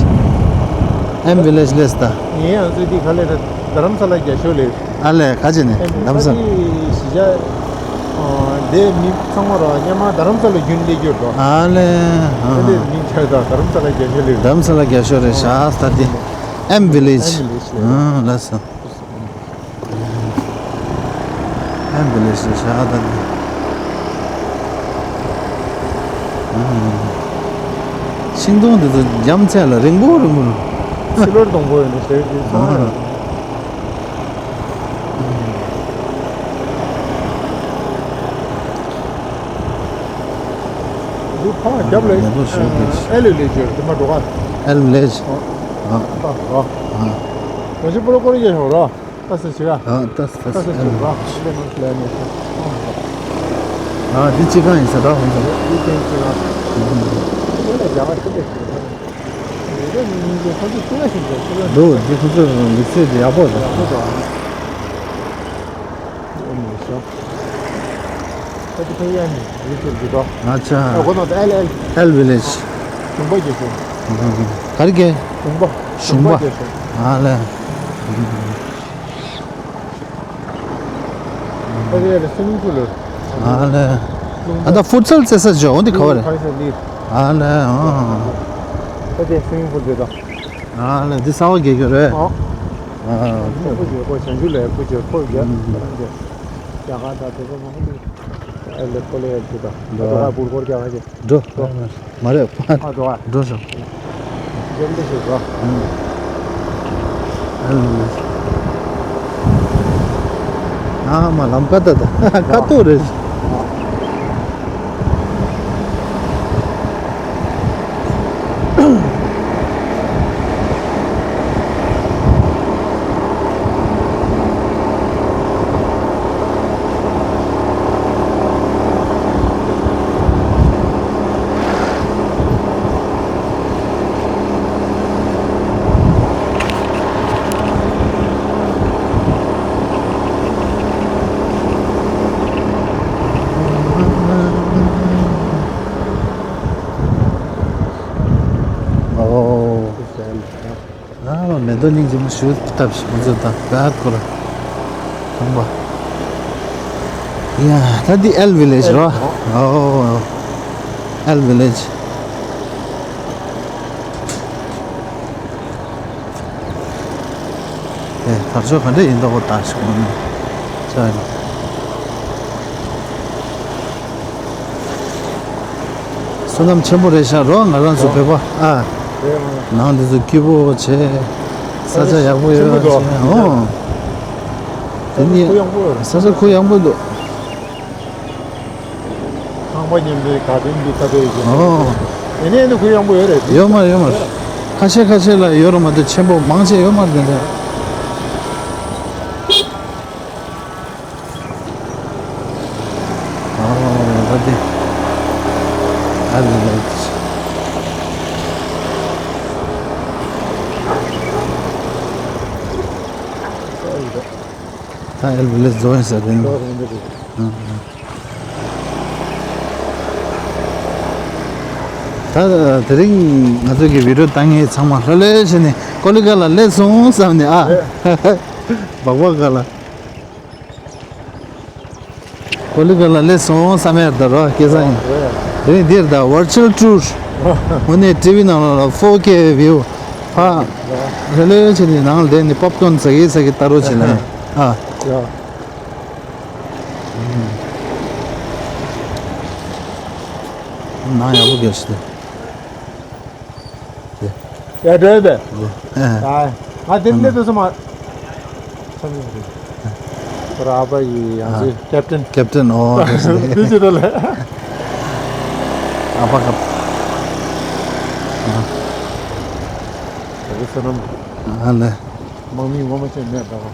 ཨེམ་ཝི་ལེཇ་ལས་ད། ངའི་ང་ཚོ་འདི་ག་ལས་རེད། རྡ་རམ་ས་ལ་རྒྱ་ཤོད་ལས། ཨ་ལས་ག་ཅི་ནས་ཨེམ་ཝི་ལེཇ་རྡ་རམ་ས་ད་ལ། འདི་གཞིས་ཆགས་འདི་མི་ཚང་མ་རོ་སྔོན་མ་རྡ་རམ་ས་ལ་རྒྱུན་སླེབས་ཀྱི་ཡོད་དོ། ཨ་ལས། ཨ་འདི་མིང་ཆགས་ད་རྡ་རམ་ས་ལ་རྒྱ་ཤོད་ལས། རྡ་རམ་ས་ལ་རྒྱ་ཤོད་རེད་ཤག་ད་འདི་ཨེམ་ཝི་ལེཇ། ཨེམ་ཝི་ལེཇ་ལས། ཨ་ལགས་སོ། ཨེམ་བི་ལེ་ཤི་ཤ་ད་ནི། ཤིང་སྡོང་འདི་ཚོ་རྒྱ་མཚན་ལ་རིང་པོ་རིང་པོ་རེད། སི་ལོར་སྡོང་པོ་ཡོད་ནི་ཞེས་དེ་ཚང་མ་རེད། འདི་ཕ་མ་རྒྱབ་ལ་ཡ་ལོ་ཞོག་དེ་ཨེལ་ལེ་ལེ་ཅོ་དེ་མ་འགྲོ་ག་ཨེལ་ལེ་ཅོ། ཨ། ཨ། ཨ། ཨ། ང་ཚོ་པོ་ལོ་ཀོ་རི་རྒྱ་ཤོག་ར། ལྟ་ས་ཞིག་ཨ། ཨ་ལྟ་ས་ལྟ་ས་ཞིག་ར། ཨ་འདི་ཅི་གང་ཡིན་ས་ར། འདི་ཅན་ཅི་གང་། འདི་ལ་རྒྱ་གར་ཤི་ཏེ་ཞིག་ར། འདི་ལ་ཉིན་ཉིན་གྱི་ཁོ་ཚོ་ཅི་ག་ཞིག་འདུག་ཅི་ག་འདུག་འདི་ཁོ་ཚོ་ལུགས་སྲོལ་འདི་ཡག་པོ་རེད། ཡག་པོ་འདུག་ཨ། ཨོ་མི་ཤོ། ཨ་ཅི་ཕ་ཡ་ནི་ཡུ་ཊུབ་གི་དོ། ཨ་ཅག་ཨ་ཁོ་ན་ད་ཨེལ་ཨེལ། ཨེལ་ཝི་ལེཇ། གཞུང་པ་རྒྱལ་ཤོད། ག་རེ་གས། གཞུང་པ། གཞུང་པ་རྒྱལ་ཤོད། ཨ་ལེ། ཨ་རེ་ཨ་རེ་སུ་མིང་པུལ་ལ། ཨ་ལེ། ཨ་ད་ཧྥུཊ་སལ་རྩེ་ས་ཇོ་འོ་འདི་ག་བ་རེད། ཨ་ལེ། ཨ་ད་དེ་སུ་མིང་པུལ་རེད་དོ། ཨ་ལེ་འདི་གསར་པ་རྒྱག་གི་རེད། ཨ། ཨ། ཁོ་ཁོ་ཁོ་བྱང་ཆུབ་ལ་ཁོ་ཁོ་ཁོ་རྒྱ་རྒྱ་གར་དང་དེ་ཚོ་མང་པོ་འདུག་ཨ་ལེ་ཁོ་ལེ་ཡ་ཁྱོད་དང་ཨ་འགྲོ་ཁ་བུར་སྐོར་རྒྱག་ཁ་ཁྱོད། འགྲོ། འགྲོ། མ་རེད་ཕ། ཨ་འགྲོ་ཨ། འགྲོ་ཤོག་འགྲོ་འདི་ཞིག་འགྲོ། ཨ་མ་ལམ་ཀ་ད་ད་ཀ་ཏོ་རེད། ཨོ། ཨ་མ་མེ་ཏོག་སྙིང་རྗེ་མོ་ཞུ་ཐབས་ཤིག་མ་བཟོ་དང་ར་ཁོ་ར། ཁང་པ། ཡ་ད་འདི་ཨེལ་ཝི་ལེཇ་ར། ཨོ། ཨེལ་ཝི་ལེཇ། ཨེ་ད་ཆོ་ག་འདྲ་ཡིན་མདོག་པོ་ད་ཞིག་མ་ནི། ཅག་ཡིན། བསོད་ནམས་ཆེན་པོ་རེད་ཤག་རོ་ང་རང་ཚོ་བོད་པ་ཨ། རེད་མ། ནང་འདི་ཚོ་སྐྱིད་པོ་བྱས། ས་ཆ་ཡག་པོ་ཡོད་ཆེན་པོ་འདུག་བྱས་ཨོ། དེ་ནི་ཁོ་ཡག་པོ་ཡོད། ས་ཆ་ཁོ་ཡག་པོ་འདུག་ཁང་པ་མཉམ་དུ་ག་དེ་འདི་ཁ་དེ་ཡོད་ཀྱི། ཨོ། དེ་ནས་ནི་ཁོ་ཡག་པོ་ཡོད་རེད། ཡོད་མ་རེད་ཡོད་མ་རེད། ཁ་ཤས་ཁ་ཤས་ལ་ཡོད་རེད་མ་གཏོགས་ཆེན་པོ་མང་ཆེ་ཡོད་མ་རེད་དེ་འདྲ། ཨོ་ད་དེ། ཨ་ལེ་ལེ། ད་ཨེལ་ཝི་ལེཇ་བཟོ་ཡིན་ཟེར་དེ་ནི། ཨ་ཨ། ད་དེ་རིང་ང་ཚོ་གི་བི་ཌིའོ་བཏང་མཁན་ཚང་མ་ལྷོད་ལྷོད་བྱས་ནས་ཀོ་ལི་གྷལ་ལ་སླེབས་སོང་བསམ་ནས་ཨ། སྦག་སྦག་ག་ལ། ཀོ་ལི་གྷལ་ལ་སླེབས་སོང་བསམ་ཡ་ད་རོ་སྐལ་བཟང་ཡིན། དེ་རིང་འདིར་ད་ཝར་ཅུ་ཨལ་ཊུར། དངོས་གནས་ཊི་ཝི་ནང་ལ་ཕོར་ཀེ་བིའུ། ཕ། ལྷོད་ལྷོད་བྱས་ནས་ནང་ལ་བསྡད་ནས་པོབ་ཀོན་ཟ་གི་ཟ་གི་ལྟ་རོགས་བྱེད་ལ་ཡིན། ཨ། ཡ། ནང་ཡག་པོ་རྒྱག་ཤི་ཏེ། ཡ་འགྲོ་ཡོད་པས། ཨ། ང་དེ་སླེབས་དུས་སུ་མ། ཁོ་ར་ཨ་ཕ་ཡི་ཡང་སྲིད་ཀེབ་ཏན། ཀེབ་ཏན་ཨོ་རེད་རེད། དེ་ཅི་རེད་ལ། ཨ་ཕ་ཀབ། ཨ་ལེ། དམག་མི་ངོ་མ་ཤེས་མེད་འདྲ་བ།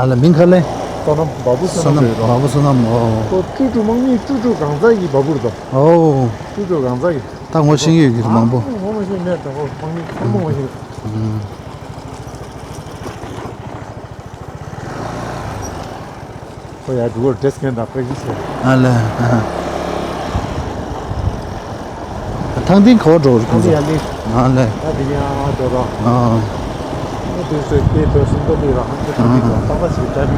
ཨ་ལ་མིང་ག་ལེ། བསོད་ནམས། བ་བུ་བསོད་ནམས་རེད་རོ། བ་བུ་བསོད་ནམས་ཨོ། ཁོ་ཀྲུ་ཀྲུ་དམག་མི་ཀྲུ་ཀྲུ་གང་ཟག་གི་བ་བུ་རེད་དོ། ཨོ། ཀྲུ་ཀྲུ་གང་ཟག་གི། ད་ངོ་ཤེས་ཀྱི་ཡོད་ཀྱི་མང་པོ། ཨ་ངོ་མ་ཤེས་མེད་འདྲ་བ་དམག་མི་ཚང་མ་ངོ་ཤེས། ཨུམ། ཁོ་ཡར་འགྲོ་གི་རེད། ཌེ་སི་ཀི་ནས་ད་པེག་ཊི་སི་བྱས། ཨ་ལེ། ཨ། ཐང་སྟེང་ག་བར་འགྲོ་གི་རེད་ཁོང་ཚོ། ཨ་ལེ། ད་དེ་ཡང་འགྲོ་རོགས། ཨ། ཨ་དེ་ཚོ་སྐད་ཐོས་སུམ་མདོ་ལི་ར་ཧང་ཚོ་ཐང་སྟེང་འགྲོ་ཏག་ཏག་ཞིག་དྲན།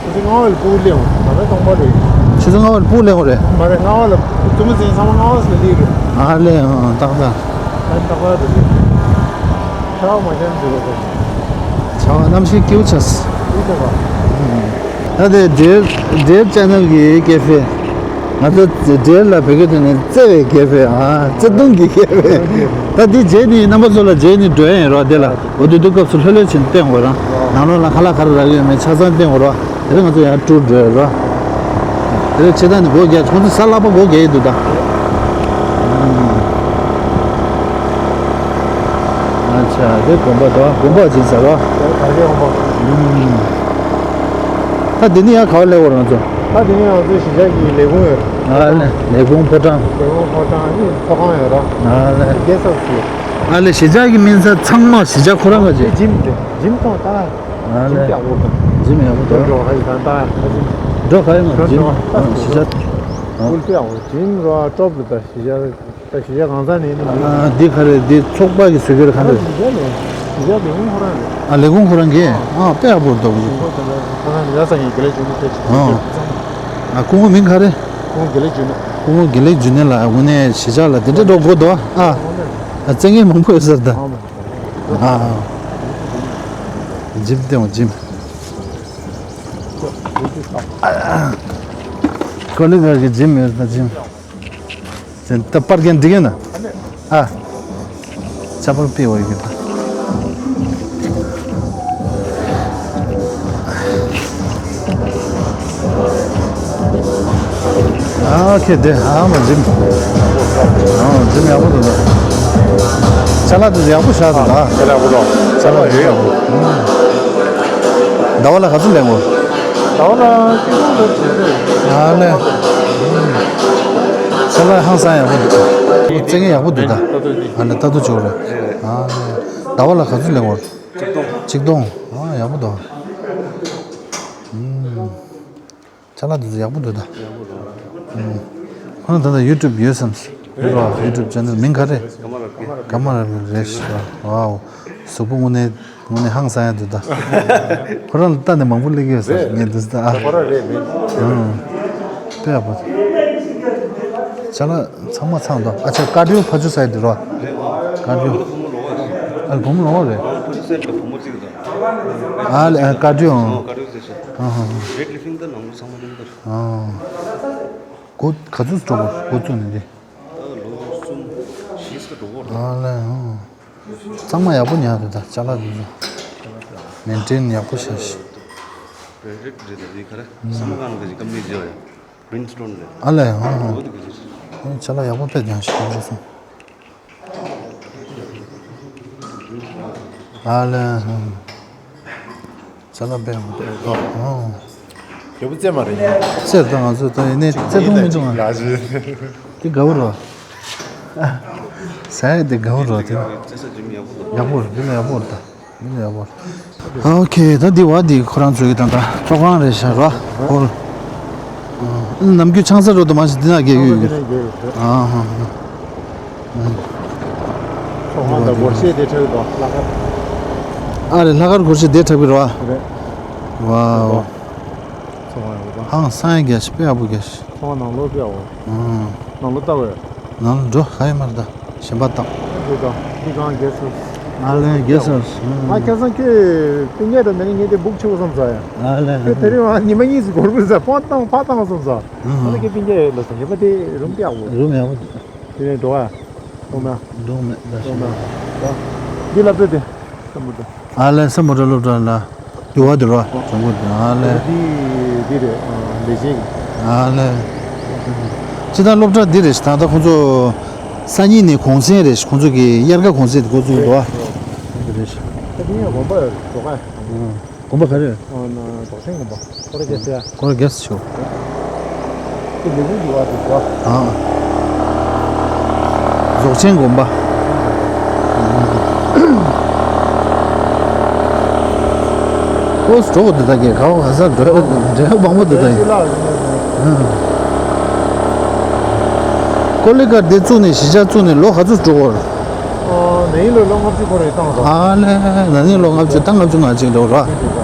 ཆུ་ཚོད་ལྔ་པ་ལ་སྤུ་གུ་སླེབས་འོང་། ད་ལྟ་སྟོང་པ་རེད། ཆུ་ཚོད་ལྔ་པ་ལ་སྤུ་གུ་སླེབས་འོང་རེད། མ་རེད། ལྔ་པ་ལ་བཙུན་མོ་ཚོ་ཚང་མ་ལྔ་པ་ལ་སླེབས་རེད། ཨ་ལེ། ཨ་ཏག་ཏག་ད་ཏག་ཏག་རེད། ཆར་པ་མ་ཤར་འཇུག་གོ། ཆར་པ་གནམ་གཤིས་སྐྱིད་པོ་ཆགས། སྐྱིད་པོ་ཆགས་པ། ད་དེ་འབྲེལ་འབྲེལ་ཆེ་ནལ་གྱི་ཀེ་ཧྥེ། ང་ཚོ་འབྲེལ་ལ་བོད་སྐད་ཐོག་ནས་བརྩེ་བའི་ཀེ་ཧྥེ། ཨ་བརྩེ་དུང་གི་ཀེ་ཧྥེ། ད་འདི་རྗེས་ནི་རྣམ་པ་ཚོ་ལ་རྗེས་ནི་འགྲོ་ཡ་ཡིན་རོགས། དེ་ལ་འོ་དུས་དུས་སྐབས་སུ་ལྷོད་ལྷོད་བྱས་ནས་བསྟན་དགོས་ར། ནང་ལོགས་ལ་ཁ་ལག་ག་རེ་རག་ཡོད་མེད་ཆ་ཚང་བསྟན་དགོས་ར། དེ་རིང་ང་ཚོ་ཡར་ཊུར་འགྲོ་ཡ་ར། དེ་རིང་ཆེ་ད་ནི་སྒོ་རྒྱག་ཁོང་ཚོ་གཟའ་ལྷག་པ་སྒོ་རྒྱག་ཡི་འདུག་ད། ཨ་ ཆ་དེ་དགོན་པ་དང་དགོན་པ་ཅིག་ཟེར་བ། དར་རྒྱས་དགོན་པ། ད་འདི་ནི་ཡང་ག་བ་སླེབས་པ་རང་ཚོ། ད་འདི་ནི་ང་ཚོའི་གཞིས་ཆགས་ཀྱི་ལས་ཁུངས་ཡོད། ཨ་ལས་ལས་ཁུངས་ཕོ་བྲང་། ལས་ཁུངས་ཕོ་བྲང་ཨ་ནི་ཚོགས་ཁང་ཡོད་ར། ཨ་ལས་རྒྱལ་ས་སུ། ཨ་ལས་གཞིས་ཆགས་ཀྱི་མིང་ས་ཚང་མ་གཞིས་ཆགས་ཁོ་རང་ག་ཅིག་འཇིམ་དེ་འཇིམ་ཐོང་ད། ཨ་ལས་ཡག་པོ་འདུག་འཇིམ་ཡག་པོ་འདུག་འགྲོ་ག་ཡི་ད་ད་ད་འཇིམ། འགྲོ་ག་ཡི་མ་འཇིམ་གཞིས་ཆགས། ཨ་ཁུལ་དེ་ཡག་པོ་འཇིམ་ར་ཀྲོབ་ལ་ད་གཞིས་ཆགས། ད་གཞིས་ཆགས་གང་ས་ནས་ནི་མི། ཨ་འདི་ག་རེ་འདི་ཚོགས་པ་གི་ཟུར་གྱི་ཁ་ད་འདྲ། གཞིས་ཆགས་ནས་གཞིས་ཆགས་ལས་ཁུངས་ཁོ་རང་རེད། ཨ་ལས་ཁུངས་ཁོ་རང་གི། ཨ་དཔེ་ཡག་པོ་འདུག་ཁོང་ཁོ་ད་ད་ད་ཡ་ས་ངའི་དགེ་ལེགས་འབྱུང་གནས་ཕེབས་ཤིག་ཨ། ཨ་སྐུ་ངོ་མིང་ག་རེ། སྐུ་ངོ་དགེ་ལེགས་འབྱུང་གནས། སྐུ་ངོ་དགེ་ལེགས་འབྱུང་གནས་ལགས་དངོས་གནས་གཞིས་ཆགས་ལ་དེ་འདྲ་འགྲོ་དགོས་འདུག་ཨ། ཨ་བཙན་ངེས་མང་པོ་ཡོད་ས་རེད་ད། ཨ་འཇིམ་བསྟན་འོ་འཇིམ། ཀོ་ལི་གར་གྱི་འཇིམ་ཡོད་ད་འཇིམ། ད་པར་རྒྱན་འགྲིག་ཡོད་ན། ཨ། ཅ་པར་པི་བ་ཡོད་ད། ཨ་ཁེ་དེ་ཨ་མ་འཇིམ། ཨ་འཇིམ་ཡག་པོ་འདུག་ད། ཅ་ལག་དེ་ཡག་པོ་བཞག་འདུག་ད། ཅ་ལག་ཡག་པོ་འདུག་ཅ་ལག་ཡོད་ཡག་པོ། ཟླ་བ་ལ་ག་ཚོད་ལེན་དགོས། ཟླ་བ་ལ་གཅིག་སྟོང་ཙམ་བྱས་ཏེ། ཨ་ལས། ཚེ་ལ་ཧང་སང་ཡག་པོ་འདུག་བཙན་ངེད་ཡག་པོ་འདུག་ད། ཨ་ལས་ལྟ་དུ་ཆོག་རེད། ཨ་ལས། ཟླ་བ་ལ་ག་ཚོད་ལེན་དགོས། གཅིག་སྟོང་། གཅིག་སྟོང་། ཨ་ཡག་པོ་འདུག་ཨུམ། ཅ་ལག་འདི་ཚོ་ཡག་པོ་འདུག་ད། ཨུམ། ཁོ་རང་ད་ལྟ་ཡུ་ཊུབ་ཡོད་བསམ། ཡོད་ར་ཡུ་ཊུབ་ཅེ་ནལ་མིང་ག་རེ། ག་མ་ར་རེད་ཤག་ཝའོ། གཟུགས་པོ་དངོས་གནས། དངོས་གནས་ཧང་སང་ཡ་འདུག་ད། ཁོ་རང་ལ་ལྟ་ནས་མང་པོ་སླེབས་ཀྱི་ཡོད་ས་ངས་འདུག་ད། ཁོ་རང་རེད་མིན། ཨང་། དཔེ་ཡག་པོ། ཅ་ལག་ཚང་མ་ཚང་འདུག་ཨ་ཅག་ཀ་ཌིའོ་ཕ་ཆུ་ས་ཡ་འདི་རོ། ཀ་ཌིའོ། ཨ་ལ་བུ་མོ་ལོང་བ་རེད། ཨ་ལ་ཀ་ཌིའོ་ཨང་། ཨ་ཧ་ཧ། ཨ། གོ་ག་ཚོད་འགྲོ་དགོས་འགོ་བཙུགས་ནས་འདི། ཨ་ལ་ཨང་། གཙང་མ་ཡག་པོ་ཉར་འདུག་ད་ཅ་ལག་འདི་ཚོ། མེན་ཊེན་ཡག་པོ་བྱས་ཤག་ཨ་ལས་ཧང་ཧང་། ཅ་ལག་ཡག་པོ་དཔེ་ཉར་ཤག་ཧང་ཧང་སོང་། ཨ་ལས་ཧང་། ཅ་ལག་དཔེ་ཡག་པོ་འདུག་ཨང་། རྒྱལ་པོ་རྩེད་མ་རེད་ཡིན། རྩེད་དང་ང་ཚོ་ད་ཡིན་ནའི་རྩེད་མཐོང་མི་འདུག་ང་། འདི་དགའ་བོ་རོ། ཟ་ཡ་འདི་དགའ་བོ་རོ་དེ། ཡག་པོ་རེད་འདི་ལ་ཡག་པོ་རེད་ད། འདི་ལ་ཡག་པོ་རེད། ཨོ་ཁེ་ད་འདི་བ་འདི་ཁོ་རང་ཚོ་གི་ད་ད་ཚོགས་ཁང་རེད་ཤག་རོ། ཧོལ། ནམ་རྒྱུན་ཆང་ས་རོ་དུ་མ་ཞིག་འདི་ན་རྒྱག་གི་ཡོད་གི། ཨ་ཧ་ཧ། ཚོགས་ཁང་དང་སྒོར་གཞས་དེ་འཁྲབ་ཀྱི་འདུག་ལྷག་དཀར། ཨ་རེ་ལྷག་དཀར་སྒོར་གཞས་དེ་འཁྲབ་ཀྱི་རེད་བ། རེད། ཝའོ། ཚོགས་ཁང་ཡག་པོ་འདུག་ཧང་སང་ཡ་རྒྱ་ཞིག་དཔེ་ཡག་པོ་རྒྱ་ཞིག་ཚོགས་ཁང་ནང་ལོགས་དཔེ་ཡག་པོ། ཨང་། ནང་ལོགས་ལྟ་བས། ནང་ལོགས་འགྲོ་ག་ཡོད་མ་རེད་ད་གཞན་པ་ལྟ། འདི་དང་འདི་གང་གེ་སར། ཨ་ལེ་གེ་སར། ཨ་ཁ་སང་ཁྱོད་པིན་ཉེ་ར་མེད་ན་ངས་དེ་སྦུག་ཆེ་བོ་བསམ་ས་ཡ། ཨ་ལེ། ཁྱོད་དེ་རིང་ཉི་མ་གཉིས་སུ་སྒོར་སྒོར་ཟ་ཕོག་བཏང་ཕག་བཏང་བསམ་ས། ཨ་ལེ་ཁྱོད་པིན་ཉེ་ལ་ས་ངེས་པ་དེ་རུམ་དཔེ་ཡག་པོ། རུམ་ཡག་པོ། དེ་ནས་འགྲོ་བ། གཏོང་ན། གཏོང་མེད་ད་གཏོང་ན། ད། འདི་སློབ་གྲྭ་དེ། ས་མུ་ཏྲ། ཨ་ལེ་ས་མུ་ཏྲ་སློབ་གྲྭ་ལ། འདི་བ་འདི་རོ། ལྗང་གུ་འདི་ཨ་ལེ། འདི་འདི་རེད། ལས་བྱེད་ཀྱི། ཨ་ལེ། སྤྱི་བཏང་སློབ་གྲྭ་འདི་རེད་ད་ལྟ་ཁོང་ཚོ། སང་ཉིན་ནས་གུང་སེང་རེད་ཁོང་ཚོ་གི་དབྱར་ཁ་གུང་སེང་འགོ་བཙུགས་འདུག་ཨ། འདི་རེད། ད་འདི་ཡང་དགོན་པ་འགྲོ་ག་དགོན་པ་ག་རེ། ཨ་ན་རྫོགས་ཆེན་དགོན་པ། ཁོ་ར་རྒྱལ་སྲས། ཁོ་ར་རྒྱལ་སྲས་ཆོ། དེ་ལས་ཁུངས་ཀྱི་བར་དུ་འགྲོ། ཨ། རྫོགས་ཆེན་དགོན་པ། ཨོ་སྤྲོ་བོ་འདི་དག་གི་ག་བ་ག་ས་འགྲོ་འགྲོ་མང་པོ་འདི་དག་ཡིན། ཨ། ཀོ་ལི་གར་འདི་བཙུགས་ནས་གཞིས་ཆགས་བཙུགས་ནས་ལོ་ག་ཚོད་འགྲོ་གོ། ཨོ་ན་ནིང་ལོ་ལོ་ལྔ་བཅུ་འཁོར་རེ་བཏང་རོགས། ཨ་ལེ་ན་ནིང་ལོ་ལྔ་བཅུ་ད་ལྔ་བཅུ་ང་གཅིག་འགྲོ་རོགས།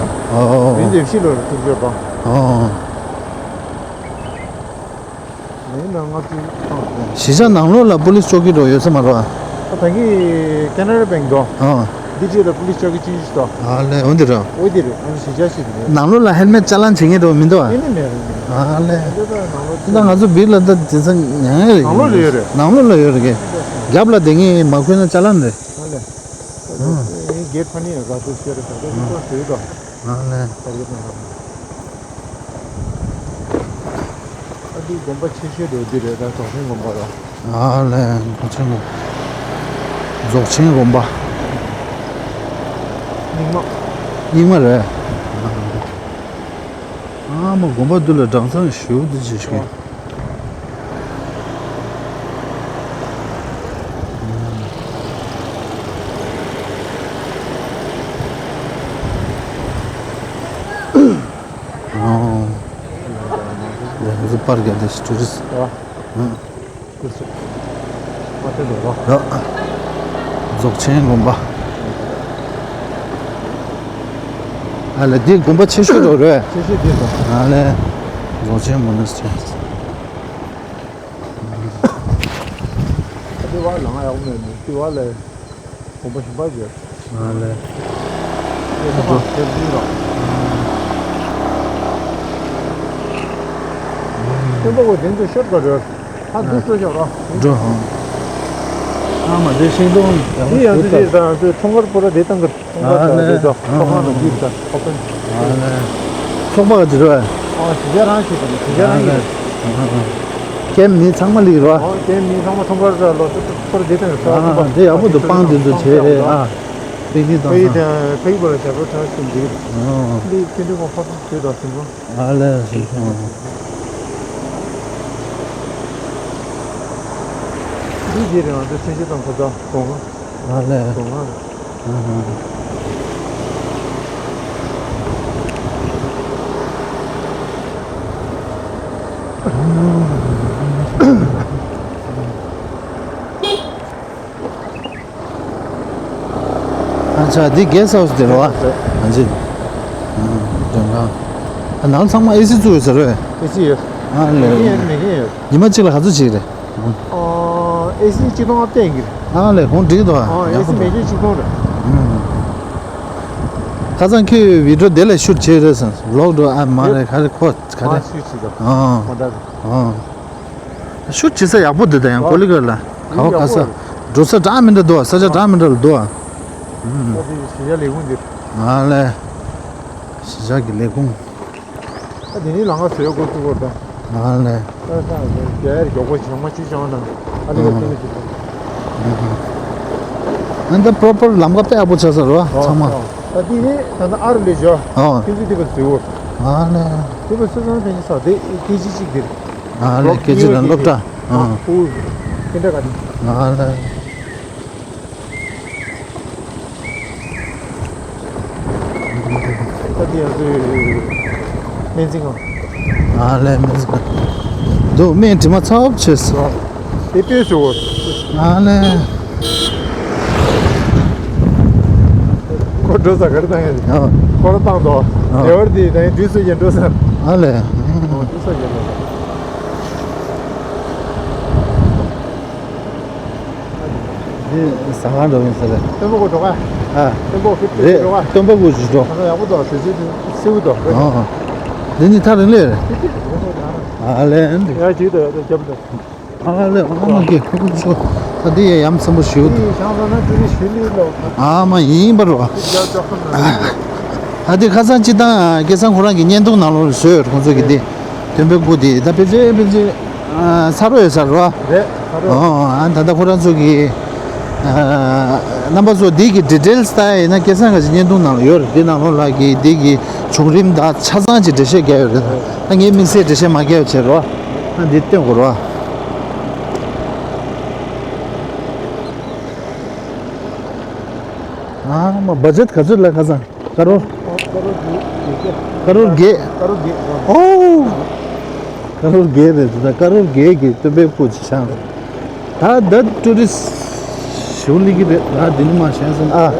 ཨོ། ཡིན་དེ་ཕྱི་ལོ་རེ་ཐུག་རྒྱུ་རོགས། ཨོ། ཡིན་ན་ལྔ་བཅུ་ཐང་། གཞིས་ཆགས་ནང་ལོགས་ལ་པུ་ལིས་ཅོ་ཀི་འགྲོ་ཡོད་ས་མ་རེད་པ། ད་གིན་ཀེ་ན་ཌ་བྷེང་འགྲོ། ཨ། འདི་རྗེས་ལ་པུ་ལིས་ཅོ་ཀི་གཅིག་གཅིག་འགྲོ། ཨ་ལེ་འོ་འདི་རེད། འོ་འདི་རེད་ཨ་གཞིས་ཆགས་ཤིག་རེད། ནང་ལོགས་ལ་ཧེལ་མེད་ཅ་ལན་བྱེད་མཁན་འགྲོ་མི་འདུག་ཨ། ཨེ་ནི་མེད་རེད། ཨ་ལེ། འདི་ད་ནང་ལོགས་ད་ང་ཚོ་བིར་ལ་ད་དེ་ཚོ་ཉན་ཡ་རེད། ནང་ལོགས་ལ་ཡོད་རེད། ནང་ལོགས་ལ་ཡོད་རེད་གི། རྒྱབ་ལ་དེ་ངས་མ་གོན་ན་ཅ་ལན་རེད། ཨ་ལེ། ཨ། ཨེ་གེ་ཊི་ཕ་ནི་ཡ་ག་ཚོད་ཤེས་རེད་ད་ད་ཤིང་ཏོག་ཞུས་དོ། ཨ་ལེ། ད་རེད་ད། ཨ་འདི་དགོན་པ་ཆེ་ཤོས་དེ་འདི་རེད་ད་རྫོགས་ཆེན་དགོན་པ་ར། ཨ་ལེ་རྫོགས་ཆེན་དགོན། རྫོགས་ཆེན་དགོན་པ། རྙིང་མ། རྙིང་མ་རེད། ཨ་མ་དགོན་པ་འདི་ལ་སྦྲང་ཚང་ཞེ་པོ་འདི་ཅིག་ཞིག་ཨོ། ལས་འཛུགས་པར་རྒྱག་དེ་ཊུ་རི་སི། ཨ། རྫོགས་ཆེན་དགོན་པ། ཨ་ལས་འདི་དགོན་པ་ཆེ་ཤོས་རོ་རེད། ཆེ་ཤོས་འདི་དང་། ཨ་ལས། རྫོགས་ཆེན་མོ་ནས་ཆེ། འདི་བ་ལང་ཡག་མེད་ནི་འདི་བ་ལས། དགོན་པ་གཞན་པ་ཡོད། ཨ་ལས། དེ་ཚོ་ཁང་ཁྱེར་འདི་རོ། སྟོན་པ་བོ་དེ་ཚོ་ཤོད་ག་རོ། ཧ་འདུག་སྤྲོ་ཤོག་རོ། འགྲོ་ཧང་། ཨ་མ་དེ་ཤིང་སྡོང་ཡག་པོ་དེ་ཡང་ཞིག་དུ་ཅིག་དང་དེ་ཁྲོམ་སྐོར་པོ་ར་དེ་བཏང་གི་ཁྲོམ་སྐོར་ཨ་དང་དེ་ལས་ཚོ་ཨ་ཚོགས་ཁང་དང་འདི་དང་ཁོ་པན། ཨ་ལས། ཚོགས་པ་ག་ཅི་རོ། ཨ་ཞི་བྱ་རང་ཞིག་དང་ཞི་བྱ་རང་ཡིན། ཀེམ་མི་ཚང་མ་ལིག་རོ། ཨ་ཀེམ་མི་ཚང་མ་ཁྲོམ་སྐོར་ར་ལོ་ཚོགས་པོ་ར་དེ་བཏང་གི་ཚོགས་ཁང་དང་དེ་ཡག་པོ་འདུག་སྤང་དེ་ཚོ་བྱས་ཨ། པིག་ནིག་ཕ་ཡི་བཏང་དང་ཕ་ཡི་བོ་ལ་བྱ་བོ་ཁྲ་ཞིག་འདི། ཨ་ལས་ཞིག་འདི་རྗེས་རིང་ང་ཚོ་ཆེན་ཆེ་དང་ཁོ་ཚོ་གོང་ཨ་ལས། གོང་ཨ། ཨ་ཅག་འདི་གེ་སི་ཧའུ་སི་དེ་རེད་བ། ཨ་ཅེ། མགྲོན་ཁང་། ཨ་ནང་ཚང་མ་ཨེ་སི་བཙུགས་ཡོད་ས་རེད། ཨེ་སི་ཡོད། ཨ་ལས། མེད་མཁན་ཡོད་མེད་མཁན་ཡོད། ཉི་མ་གཅིག་ལ་ག་ཚོད་བྱེད་ཀྱི་རེད། ཨ་ཨེ་སི་གཅིག་སྟོང་ལྔ་བརྒྱ་ཡིན་གྱི་རེད། ཨ་ལས་གོང་འགྲིག་འདུག་ཨ། ཨ་ཨེ་སི་མེད་མཁན་གཅིག་སྟོང་རེད། ཨུམ། ཁ་སང་ཁྱོད་བི་ཌི་ཡོ་དེ་ལ་ཤུཊ་བྱས་རེད་ཟེར། ཝི་ལོག་འགྲོ་ཨ་མ་རེད་ག་རེ་ཁོ་ག་རེ། ཨ་ཤུཊ་བྱས་འདུག་ཨ་ཨ། ཤུཊ་བྱེད་ས་ཡག་པོ་འདུག་ད་ཡང་ཀོ་ལི་གྷལ་ལ། ག་བ་ག་ས། འགྲོ་ས་འདྲ་མི་འདྲ་འདུག་ས་ཆ་འདྲ་མི་འདྲ་ལ་འདུག་ཨ། ཨུམ། ད་དེ་གཞིས་ཆགས་ལས་ཁུངས་འདིར། ཨ་ལས། གཞིས་ཆགས་ཀྱི་ལས་ཁུངས། ད་དེ་ནི་ལམ་ཁ་བཟོས་དགོས་ཐུག་གོ་ད། ཨ་ལས། ད་ས་རྒྱ་ཡར་མགྱོགས་པོ་བྱུང་མ་བྱུང་བྱུང་ན་ཨ་ལི་ག་ཨ་ཐུག་གི་ཐུག་གོ། ཨ་ད་པོ་རོ་པར་ལམ་ཁ་དཔེ་ཡག་པོ་ཆགས་ས་རེད་བ་ཚང་མ། ད་དེ་ནི་ད་ལྟ་ཨར་ལས་བྱོ། ཨ། ཁྱེད་ཚོས་དེ་བ་བཟོས་གོ། ཨ་ལས། དེ་བ་སོ་སོ་ཕན་ཆད་ས་དེ་ཁེ་ཇི་གཅིག་དེར། ཨ་ལས་ཁེ་ཇི་ལ་སློབ་གྲྭ། ཨ། ཨ་ཧུ། དེ་འདྲ་ག་དེ། ཨ་ལས། ད་དེ་ཡང་དུ་སྨན་རྩིས་ཁང་། ཨ་ལས་སྨན་རྩིས་ཁང་། འདུག་སྨན་དྲི་མ་ཚབས་ཆེ་སོང་། དེ་ལྟོས་སུ་འོ། ཨ་ལས། ཁོ་འགྲོ་ས་ག་རེ་བཏང་ཡ། ཨ། ཁོ་ར་བཏང་དོ། ཨ། དེ་བར་དེ་ད་ཡིན་དུས་སུ་ཡིན་འགྲོ་ས། ཨ་ལས། དུས་སུ་ཡིན་འགྲོ་ས། འདི་ཟ་ཁང་འགྲོ་ཡིན་ས་རེད། སྟོན་པ་སྐུ་འགྲོ་ག་ཨ། སྟོན་པ་སྐུ་རེད། འགྲོ་ག་སྟོན་པ་སྐུ་ཅིག་འགྲོ། ད་ཡག་པོ་འདུག་དུས་ཚོད་དུ་སེའུ་འདུག་ཨ། འདི་ནི་ཐག་རིང་ལོས་རེད། ཨ་ལས་འདི། ཡ་ཅིག་འདུག་ཡ་ཅིག་རྒྱབ་འདུག་ཨ་ལས་ཨ་མ་གི་ཁོ་ཁོ་ཚོ་ད་འདི་ཡ་ཡམ་སམ་པོ་ཞིག་འདུག་ཤང་ས་ན་ཅུ་རི་ཞུ་ལི་ལོ། ཨ་མ་ཡིན་པ་རོ། ཨ་འདི་ཁ་སང་སྤྱི་བཏང་སྐལ་བཟང་ཁོ་རང་གི་བརྙན་ཐུང་ནང་ལོགས་ལ་བཟོས་ཡོད་ཁོང་ཚོ་གི་འདི། སྟོན་པའི་སྐུ་འདི་ད་ཕལ་ཆེར་ཕལ་ཆེར། ཨ་ས་རོ་ཡོད་ས་རོ། རེད་ས་རོ། ཨོ་ཨ་ད་ལྟ་ཁོ་རང་ཚོ་གི་ཨ་རྣམ་པ་ཚོ་འདི་གི་ཌི་ཊེལ་སི་ལྟ་ཡ་ཡིན་ན་སྐལ་བཟང་གི་བརྙན་ཐུང་ནང་ལ་ཡོད་རེད། འདི་ནང་ལོགས་ལ་གི་འདི་གི་བྱུང་རིམ་དང་ཆ་ཚང་གི་འགྲེལ་བཤད་རྒྱག་ཡོད་རེད། ད་ངས་དམིགས་བསལ་འགྲེལ་བཤད་མ་རྒྱག་ཡོད་བྱས་རོ། ཨ་འདི་སྟོན་དགོས་རོ། ཨ་མ་བ་ཇེཊ་ག་ཚོད་ལ་ཁ་སང་། ཀ་རོར། ཀ་རོར་བརྒྱད། ཀ་རོར་བརྒྱད། ཀ་རོར་བརྒྱད། ཨོ། ཀ་རོར་བརྒྱད་རེད་འདུག་ད་ཀ་རོར་བརྒྱད་ཀྱི་སྟོན་པའི་སྐུ་ཅིག་བཞེངས་རེད། ད་ད་ཊུ་རི་སི་ཊི་ཞུ་ལི་གི་རེད། ད་འདི་ནི་མ་བཞེངས་སོང་ཨ།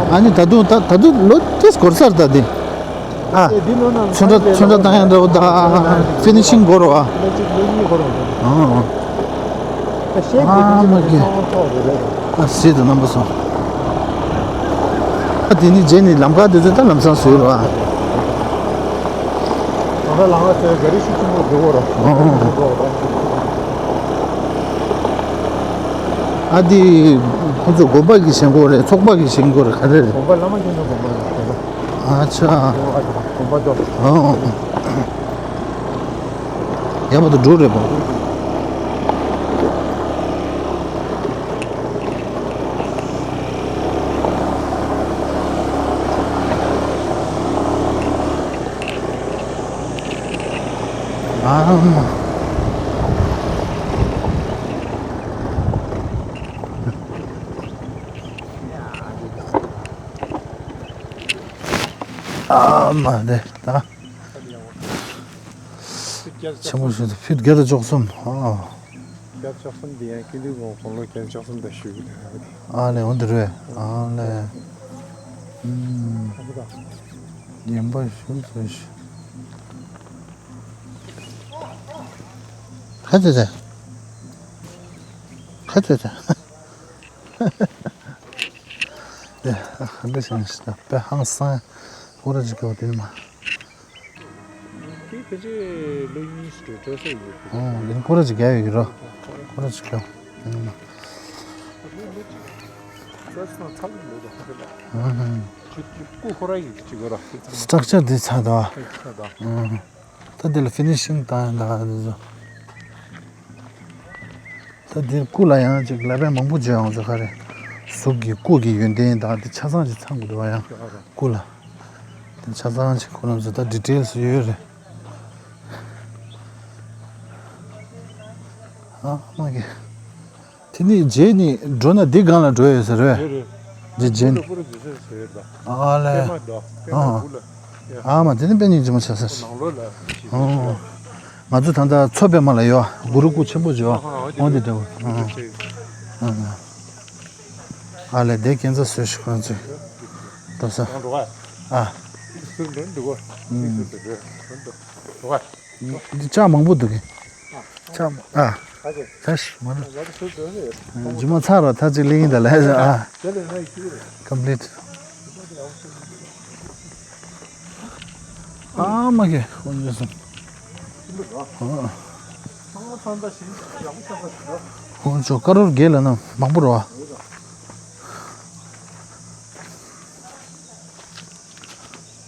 ཨ་ནི་ད་དུང་ད་ད་དུང་ལོ་ཏིས་འགོར་ས་རེད་ད་འདི། ཨ། ཚོན་ཁྲ་ཚོན་ཁྲ་བཏང་ཡ་འདྲ་བོ་ད། ཕི་ནི་ཤིང་འགོར་བ། ཨ། ཨ་མ་གི། ཨ་སྲིད་དུ་རྣམ་པ་སོང་། ཨ་དེ་ནི་རྗེས་ནི་ལམ་ཁ་དེ་ཚོ་ད་ལམ་སང་བཟོས་རོགས་ཨ། ད་ལམ་ཁ་ཚོས་ག་རེ་ཤུགས་ཆེན་པོ་འགྲོ་གོ་རོགས། ཨོ་ཨོ། ཨ་དེ་ཁོ་ཚོ་དགོན་པ་གི་བཞེངས་སྒོ་རེད། ཚོགས་པ་གི་བཞེངས་སྒོ་རེད། ག་རེ་རེད། དགོན་པ་བླ་མ་མཁྱེན་ནོ་དགོན་པ་རེད། ཨ་ཆ། དགོན་པ་ཚོ། ཨོ་ཨོ། ཡག་པོ་དུ་འགྲོ་རེད་པ། ཨ་མ། ཨ་མ་དེ་ད། ཆེན་པོ་ཞིག་ཕིཊ་བརྒྱ་དང་བཅུ་གསུམ། ཨ། བརྒྱ་དང་བཅུ་གསུམ་དེ་ཡང་ཀིན་ཏུ་གོང་གོང་ལོ་བརྒྱ་དང་བཅུ་གསུམ་དང་ཞུ་གི་འདུག་ཨ་ལས། འོ་འདི་རེད། ཨ་ལས། ཨུམ། ཡིན་པ་ཞུ་ཟེར་ཞུ། ཁ་ཚོད་ཚོད། ཁ་ཚོད་ཚོད། ཨེ། ཨ། འདི་བཞིན་ཞིག་དང་དཔེ་ཧང་སང་། སྐོར་ར་ཅིག་རྒྱག་དེ་ནི་མ། དེ་ཕལ་ཆེར་ལོ་གཉིས་སུ་འགྲོ་ས་ཡོད་གི། ཨོ། དེ་ནི་སྐོར་ར་ཅིག་རྒྱག་ཡོད་ཀྱི་རོ། སྐོར་ར་ཅིག་རྒྱག་དེ་ནི་མ། ལོ་ལོ་ཅིག་ཚ་ཚ་ཚ་ལོ་ལོ་དང་ཁ་ཁ་ལ། ཨ་ཧ། ཅིག་ཅིག་སྐུ་ཁོ་ར་ཡོད་ཅིག་གོ་ར། སི་ཊག་ཅར་དེ་ཚ་དང་། ཚ་དང་། ཨ། ད་དེ་ལ་ཕི་ནི་ཤིང་བཏང་ཡང་ད་ག་དེ་ཚོ། ད་འདིར་སྐུ་ལ་ཡང་ཅིག་ལབ་པའི་མང་པོ་བརྗོད་ཡོང་ཚེ་ག་རེ། གཟུགས་ཀྱི་སྐུ་གི་ཡོན་ཏན་དང་དེ་ཆ་ཚང་ཅིག་ཚང་དགོས་འདུག་བ། ཡང་སྐུ་ལ་དེ་ཆ་ཚང་ཅིག་ཁོ་རང་ཚོ་ད་ཌི་ཊེལ་སི་ཡོད་རེད། ཨ་མ་གི། དེ་ནི་རྗེས་ནི་འགྲོ་ན་འདི་སྒང་ལ་འགྲོ་ཡོད་ས་རེད། རེད་རེད། འདི་རྗེས་ནི། ཨ་ལས། ཨ་མ། དེ་ནི་དཔེ་སྙིང་རྗེ་མོ་ཆགས་ས་རེད། ཨོ། ང་ཚོ་ད་ལྟ་མཚོ་པདྨ་ལ་ཡོད། གུ་རུ་སྐུ་ཆེན་པོ་ཅིག་ཡོད། འོ་དེ་འདྲ་བོ། ཨོ། ཨ་ལས། དེ་སྐྱིན་ཚ་བཟོས་ཤིག་ཁོང་ཚོས། འགྲོ་ས། ཨ། འདི་ལྕགས་མང་པོ་འདུག་གི། ལྕགས་མ། ཨ། ད་ཤི་མ་ན། རྒྱུ་མ་ཚར་བ་ད་ཅིག་ལེན་ད་ལས། ཨ། ཀམ་པི་ལིཊ། ཨ་མ་གི། འོ་འདི་སོང་། ཨ། འོ་ཅོ་ཀ་རོར་རྒྱལ་ལ་ན་མང་པོ་རོ།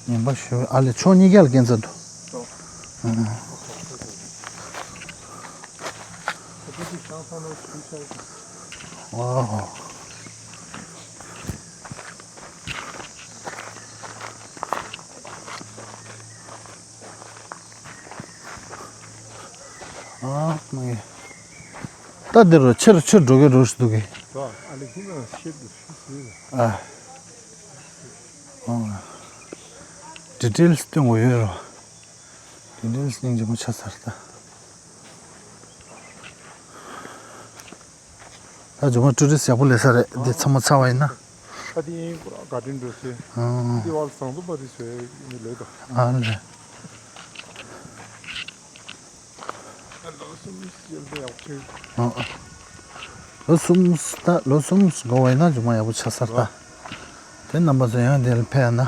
ངན་པ་ཞུ། ཨ་ལས། ཕྱོགས་གཉིས་ཀ་ལ་སྐྱིན་ཚ་འདུག་ཨོ། ཨ་མ་ཡེ། ད་འདི་རུ་ཆེར་ཆེར་འགྲོ་གི་རུ་ཞིག་འདུག་གི། ཨ། ཨོ། ཌི་ཊེལ་སི་སྟོན་དགོས་ཡོད་རོ། ཌི་ཊེལ་སི་སྙིང་རྗེ་མོ་ཆགས་ཚར་ད། ད་ཇོ་མོ་ཊུ་རི་སི་ཊི་ཡག་པོ་སླེབས་ས་རེད། འདི་ཚང་མ་ཚར་བ་ཡིན་ན། ད་འདི་ག་དྲིན་འགྲོ་སའི། ཨང་། འདི་བར་ཟངས་མདོག་པ་དེ་བཟོས་ནི་ལོས་དང་། ཨ་ལས། ལོ་གསུམ་ཡག་པོ། ཨང་། ལོ་གསུམ། ད་ལོ་གསུམ་འགོར་བ་ཡིན་ན་ཇོ་མོ་ཡག་པོ་ཆགས་ཚར་ད། དེ་རྣམ་པ་ཚོ་ཡང་དེ་ལ་ཕེབས་ན།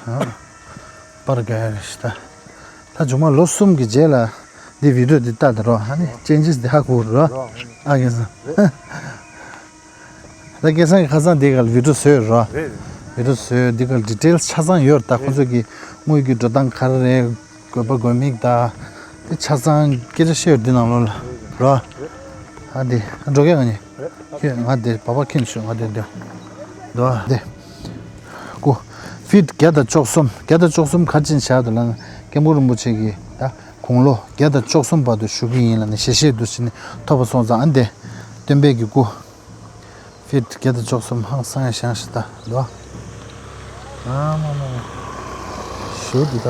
ཨ། པར་ག་རེ་ཞིག་ད། ད་ཇོ་མོ་ལོ་གསུམ་གྱི་རྗེས་ལ་འདི་བི་ཌིའོ་འདི་ལྟ་དེ་རོ། ཨ་ནི་ཅེན་ཇེ་སི་འདི་ཧ་གོ་རོ། ཨ་གིན་སོང་། ད་སྐལ་བཟང་གི་ཁ་སང་འདི་ག་ལ་བི་ཌིའོ་བཟོས་རོ། བི་ཌིའོ་བཟོས། འདི་ག་ལ་ཌི་ཊེལ་སི་ཆ་ཚང་ཡོད་རེད། ད་ཁོ་ཚོ་གི་དངུལ་གྱི་འགྲོ་སྟངས་ག་རེ་རེད། དགོས་པ་དགོས་མེད་ད། དེ་ཆ་ཚང་སྐད་ཆ་བཤད་ཡོད་འདི་ནང་ལོགས་ལ་རོ། ཨ་འདི་འགྲོ་གི་ང་གཉིས། ཁྱོད་ང་འདིར་བབ་པ་ཁྱོད་ཤོག་ང་འདིར་འདུག་འདུག་ཨ། འདི་སྐུ་ཕིཊ་བརྒྱ་དང་བཅུ་གསུམ། བརྒྱ་དང་བཅུ་གསུམ་ག་རེ་བྱས་ནས་བཞག་འདུག་ལབ་ན། སྐྱབས་མགོན་རིན་པོ་ཆེ་གིས་ད་དགུང་ལོ་བརྒྱ་དང་བཅུ་གསུམ་བར་དུ་བཞུགས་ཀྱི་ཡིན་ལབ་ནས་ཞལ་བཞེས་འདུག་ཟེར་ནས་ཐོབ་པ་སོང་ཙང་། ཨ་འདི་སྟོན་པའི་གི་སྐུ་ཕིཊ་བརྒྱ་དང་བཅུ་གསུམ་ཧང་སང་ཡང་བཞེངས་ཤག་ད་འདུག་ཨ། ཨ་མ་མ་མ། ཞོ་འདི་ད།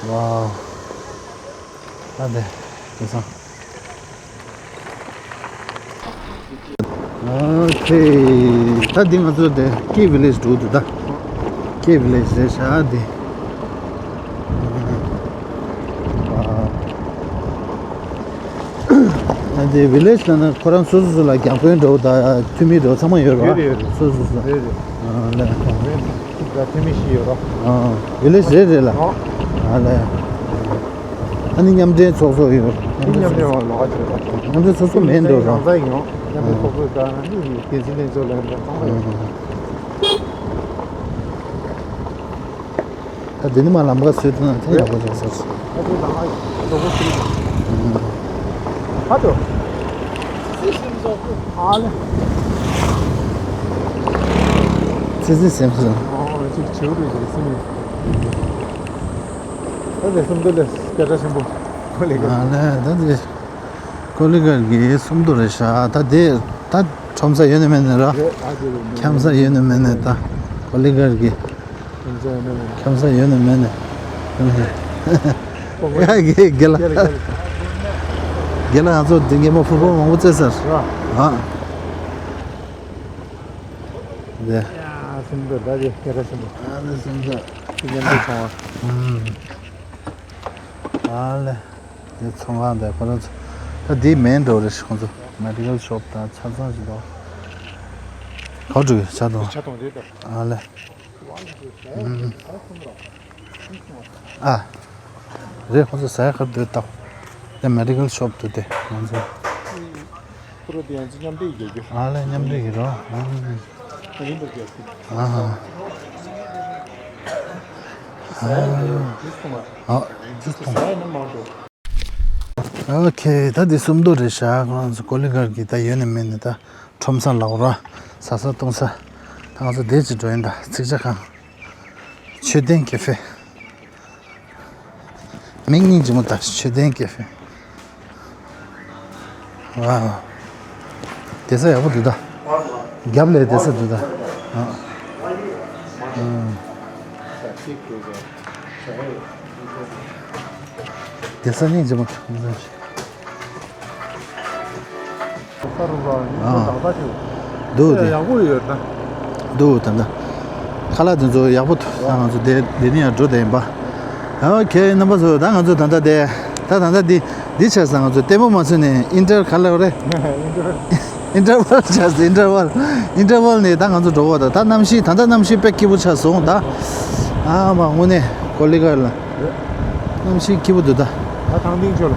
ཝའོ། ཨ་དེ་དེ་སང་། ཨོ་ཁེ། ད་འདི་ང་ཚོ་དེ་ཀེ་བི་ལེཇ་འགྲོ་འདུག་ད། ཀེ་བི་ལེཇ་རེད་ཤག་འདི། ཨ་དེ་བི་ལེཇ་ལ་ན་ཁོ་རང་སོ་སོ་སོ་ལ་རྒྱག་དཔོན་འདྲ་བོ་དང་འཐུས་མི་འདྲ་བོ་ཚང་མ་ཡོད་རེད་པ། ཡོད་རེད། སོ་སོ་སོ། རེད་རེད། ཨ་ལས། རྒྱག་དཔོན་དང་འཐུས་མི་བཞི་ཡོད་རེད། ཨ་བི་ལེཇ་རེད་རེད་ལ། ཨ་ལས། ཨ་ནི་མཉམ་འབྲེལ་ཚོགས་གཙོ་ཡོད། མཉམ་འབྲེལ་ཚོགས་གཙོ། མཉམ་འབྲེལ་ཚོགས་གཙོ་མིན་འགྲོ་རོགས། ཡང་རྩ་ཡིན་ནོ། མཉམ་འབྲེལ་ཚོགས་གཙོ་དང་ནི་འགན་འཛིན་ལྷན་ཚོགས་ལ་ཡང་ཚང་མ་ཡོད། ད་འདི་ནི་མ་ལམ་ཁ་བཟོས་ཐུབ་ན་དེ་ཡག་པོ་རེད་ཟེར། ཨ་ཙི་ལམ་ཁ་རྡོ་སྐུ་ཚུགས། ཧ་ཏོ། ཨ་ལེ། ཙི་ཙི་སེམས་སོ། ཨོ་ཅིག་བྱེའུ་རེད་ཅིག་སེམས་ཡོད། ད་དེ་སུམ་མདོ་ལས་སྐད་གྲགས་ཆེན་པོ་ཀོ་ལི་གྷལ། ཨ་ལས། ད་དེ་ཀོ་ལི་གྷལ་གྱི་སུམ་མདོ་རེད་ཤག་ད་དེ་ད་ཁྲོམ་ས་ཡོད་ནི་མེད་ནི་ར། རེད། ཨ་དེ་རེད། འཁྱམ་ས་ཡོད་ནི་མེད་ནི་ད་ཀོ་ལི་གྷལ་གྱི་ཁྲོམ་ས་ཡོད་ནི་མེད་ནི། ཁྲོམ་ས་ཡོད་ནི་མེད་ནི། ཨོ་ཡ་དགེ་དགེ་ལགས། དགེ་ལགས། དགེ་ལགས། ང་ཚོ་འདི་ངས་མ་ཕུར་བུ་མང་པོ་བཙལ་ཚར། ར། ཨ། དེ། ཡ་སུམ་མདོ་ད་དེ་སྐད་གྲགས་ཆེན་པོ། ཨ་ནི་སུམ་མདོ། དེ་མཉམ་དུ་ཚོང་བ། ཨུམ། ཨ་ལས། དེ་ཚོང་ཁང་དེ་ཁོ་རང་ཚོ། ད་དེ་མེན་རོ་རེད་ཤག་ཁོང་ཚོ་མེ་ཌི་ཀལ་ཤོབ་དང་ཆ་ཚང་ཞིག་དང་། ག་འགྲོ་གི་ཆ་དང་། ཆ་དང་དེ་ལྟར། ཨ་ལས། ཨུམ། ཨ། རེད། ཁོང་ཚོ་ཟ་ཡ་ག་རེ་འདུག་ལྟ། དེ་མེ་ཌི་ཀལ་ཤོབ་འདུག་དེ་ང་ཚོ། ཁོ་རང་དེ་ཡང་ཚོ་མཉམ་འབྲེལ་གྱི་རྒྱུ། ཨ་ལས། མཉམ་འབྲེལ་གྱི་རོ། ཨ། ཡིན་པར་གྱི། ཨ། ཟ་ཡ་འདུག་ཇུས་འཐུང་བ། ཨ། ཇུས་འཐུང་། ཟ་ཡ་ནི་མང་འགྲོ། ཨོ་ཁེ། ད་འདི་སུམ་མདོ་རེད་ཤག་ཁོ་རང་ཚོ་ཀོ་ལི་གྷལ་གྱི་ད་ཡོད་ནི་མེད་ནི་ད་ཁྲོམ་ས་ལབ་ར། ཟ་ས་བཏུང་ས། ད་ང་ཚོ་དེ་ཅིག་འགྲོ་ཡིན་ད། ཚིག་ཇ་ཁང་། མཆོད་རྟེན་ཀེ་ཧྥེ། མིང་སྙིང་རྗེ་མོ་ད། མཆོད་རྟེན་ཀེ་ཧྥེ། ཝའོ། བསྡད་ས་ཡག་པོ་འདུག་ད། རྒྱབ་ལ་བསྡད་ས་འདུག་ད། ཨ། ཨ། བསྡད་ས་སྙིང་རྗེ་མོ་འདུག། ཨ། འདུག་དེ། ཡག་པོ་ཡོད་ད། འདུག་ད་ད། ཁ་ལག་དེ་ཚོ་ཡག་པོ་འདུག། ད་ང་ཚོ་དེ་དེ་ནས་ཡར་འགྲོ་བསྡད་ཡིན་པ། ཨོ་ཁེ། རྣམ་པ་ཚོ། ད་ང་ཚོ་ད་ལྟ་དེ། ད་ད་ལྟ་འདི་འདི་བྱས་ཙང་ང་ཚོ་ལྟད་མོ་མ་ཚུད་ནས་ཨིན་ཊར་ག་ལབ་རེད། ཨིན་ཊར་ཝལ་བྱས་ཙང་། ཨིན་ཊར་ཝལ། ཨིན་ཊར་ཝལ་ནས་ད་ང་ཚོ་འགྲོ་བ་ད། ད་གནམ་གཤིས། ད་ལྟ་གནམ་གཤིས་དཔེ་སྐྱིད་པོ་ཆགས་སོང་ད། ཨ་མ། དངོས་གནས་ཀོ་ལི་གྷལ་ལ་གནམ་གཤིས་སྐྱིད་པོ་འདུག་ད། ད་ཐང་སྟེང་ཆོ་ལ།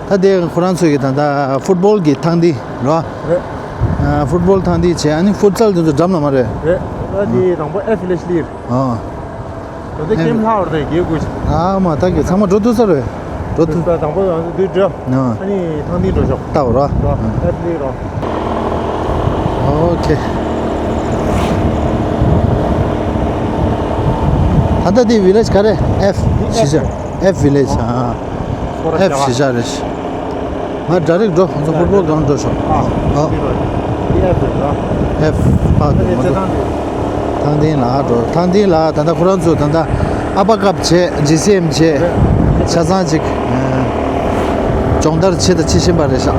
ད་དེ་ཁོ་རང་ཚོ་གི་ད་ལྟ་ཕུཊ་བོལ་གྱི་ཐང་སྟེང་རོ། རེད། ཨ། ཕུཊ་བོལ་ཐང་སྟེང་བྱས། ཨ་ནི་ཕུཊ་སལ་དེ་ཚོ་འགྲམ་ལ་མ་རེད། རེད། ད་དེ་དང་པོ་ཨེཕ་ལེ་ཤི་ལིར། ཨ། ད་ལྟ་ཁྱིམ་ལྷག་རེད། རྒྱལ་སྒོ་ཞིག། ཨ་མ། ད་གི་ཚང་མ་འགྲོ་ཐུབ་ས་རེད། འགྲོ་ཐུབ། དང་པོ་ང་ཚོ་འདི་འགྲོ། ཨ། ཨ་ནི་ཐང་སྟེང་འགྲོ་ཤོག། ལྟ་བ་ར། ཨ། ཨེཕ་ལི་ར། ཨོ་ཁེ། ད་ལྟ་འདི་ཝི་ལེཇ་ག་རེ། ཨེཕ་གཞིས་ཆགས། ཨེཕ་ཝི་ལེཇ། ཨ། ཨེཕ་གཞིས་ཆགས་རེད། ང་ཌའི་རེག་འགྲོ། ང་ཚོ་ཕུཊ་བོལ་གྲོང་འགྲོ་ཤོག། ཨ། ཨ། ཨེཕ་ཕར་འདུག། ང་ཚོ་ཐང་སྟེང་ལ་འགྲོ། ཐང་སྟེང་ལ་ད་ལྟ་ཁོ་རང་ཚོ་ད་ལྟ་ཨ་པ་ཀབ་བྱས། ཇི་སི་ཨེམ་བྱས། ཆ་ཚང་ཅིག་སྦྱོང་བརྡར་བྱེད་དང་བྱེད་བཞིན་པ་རེད་ཤག།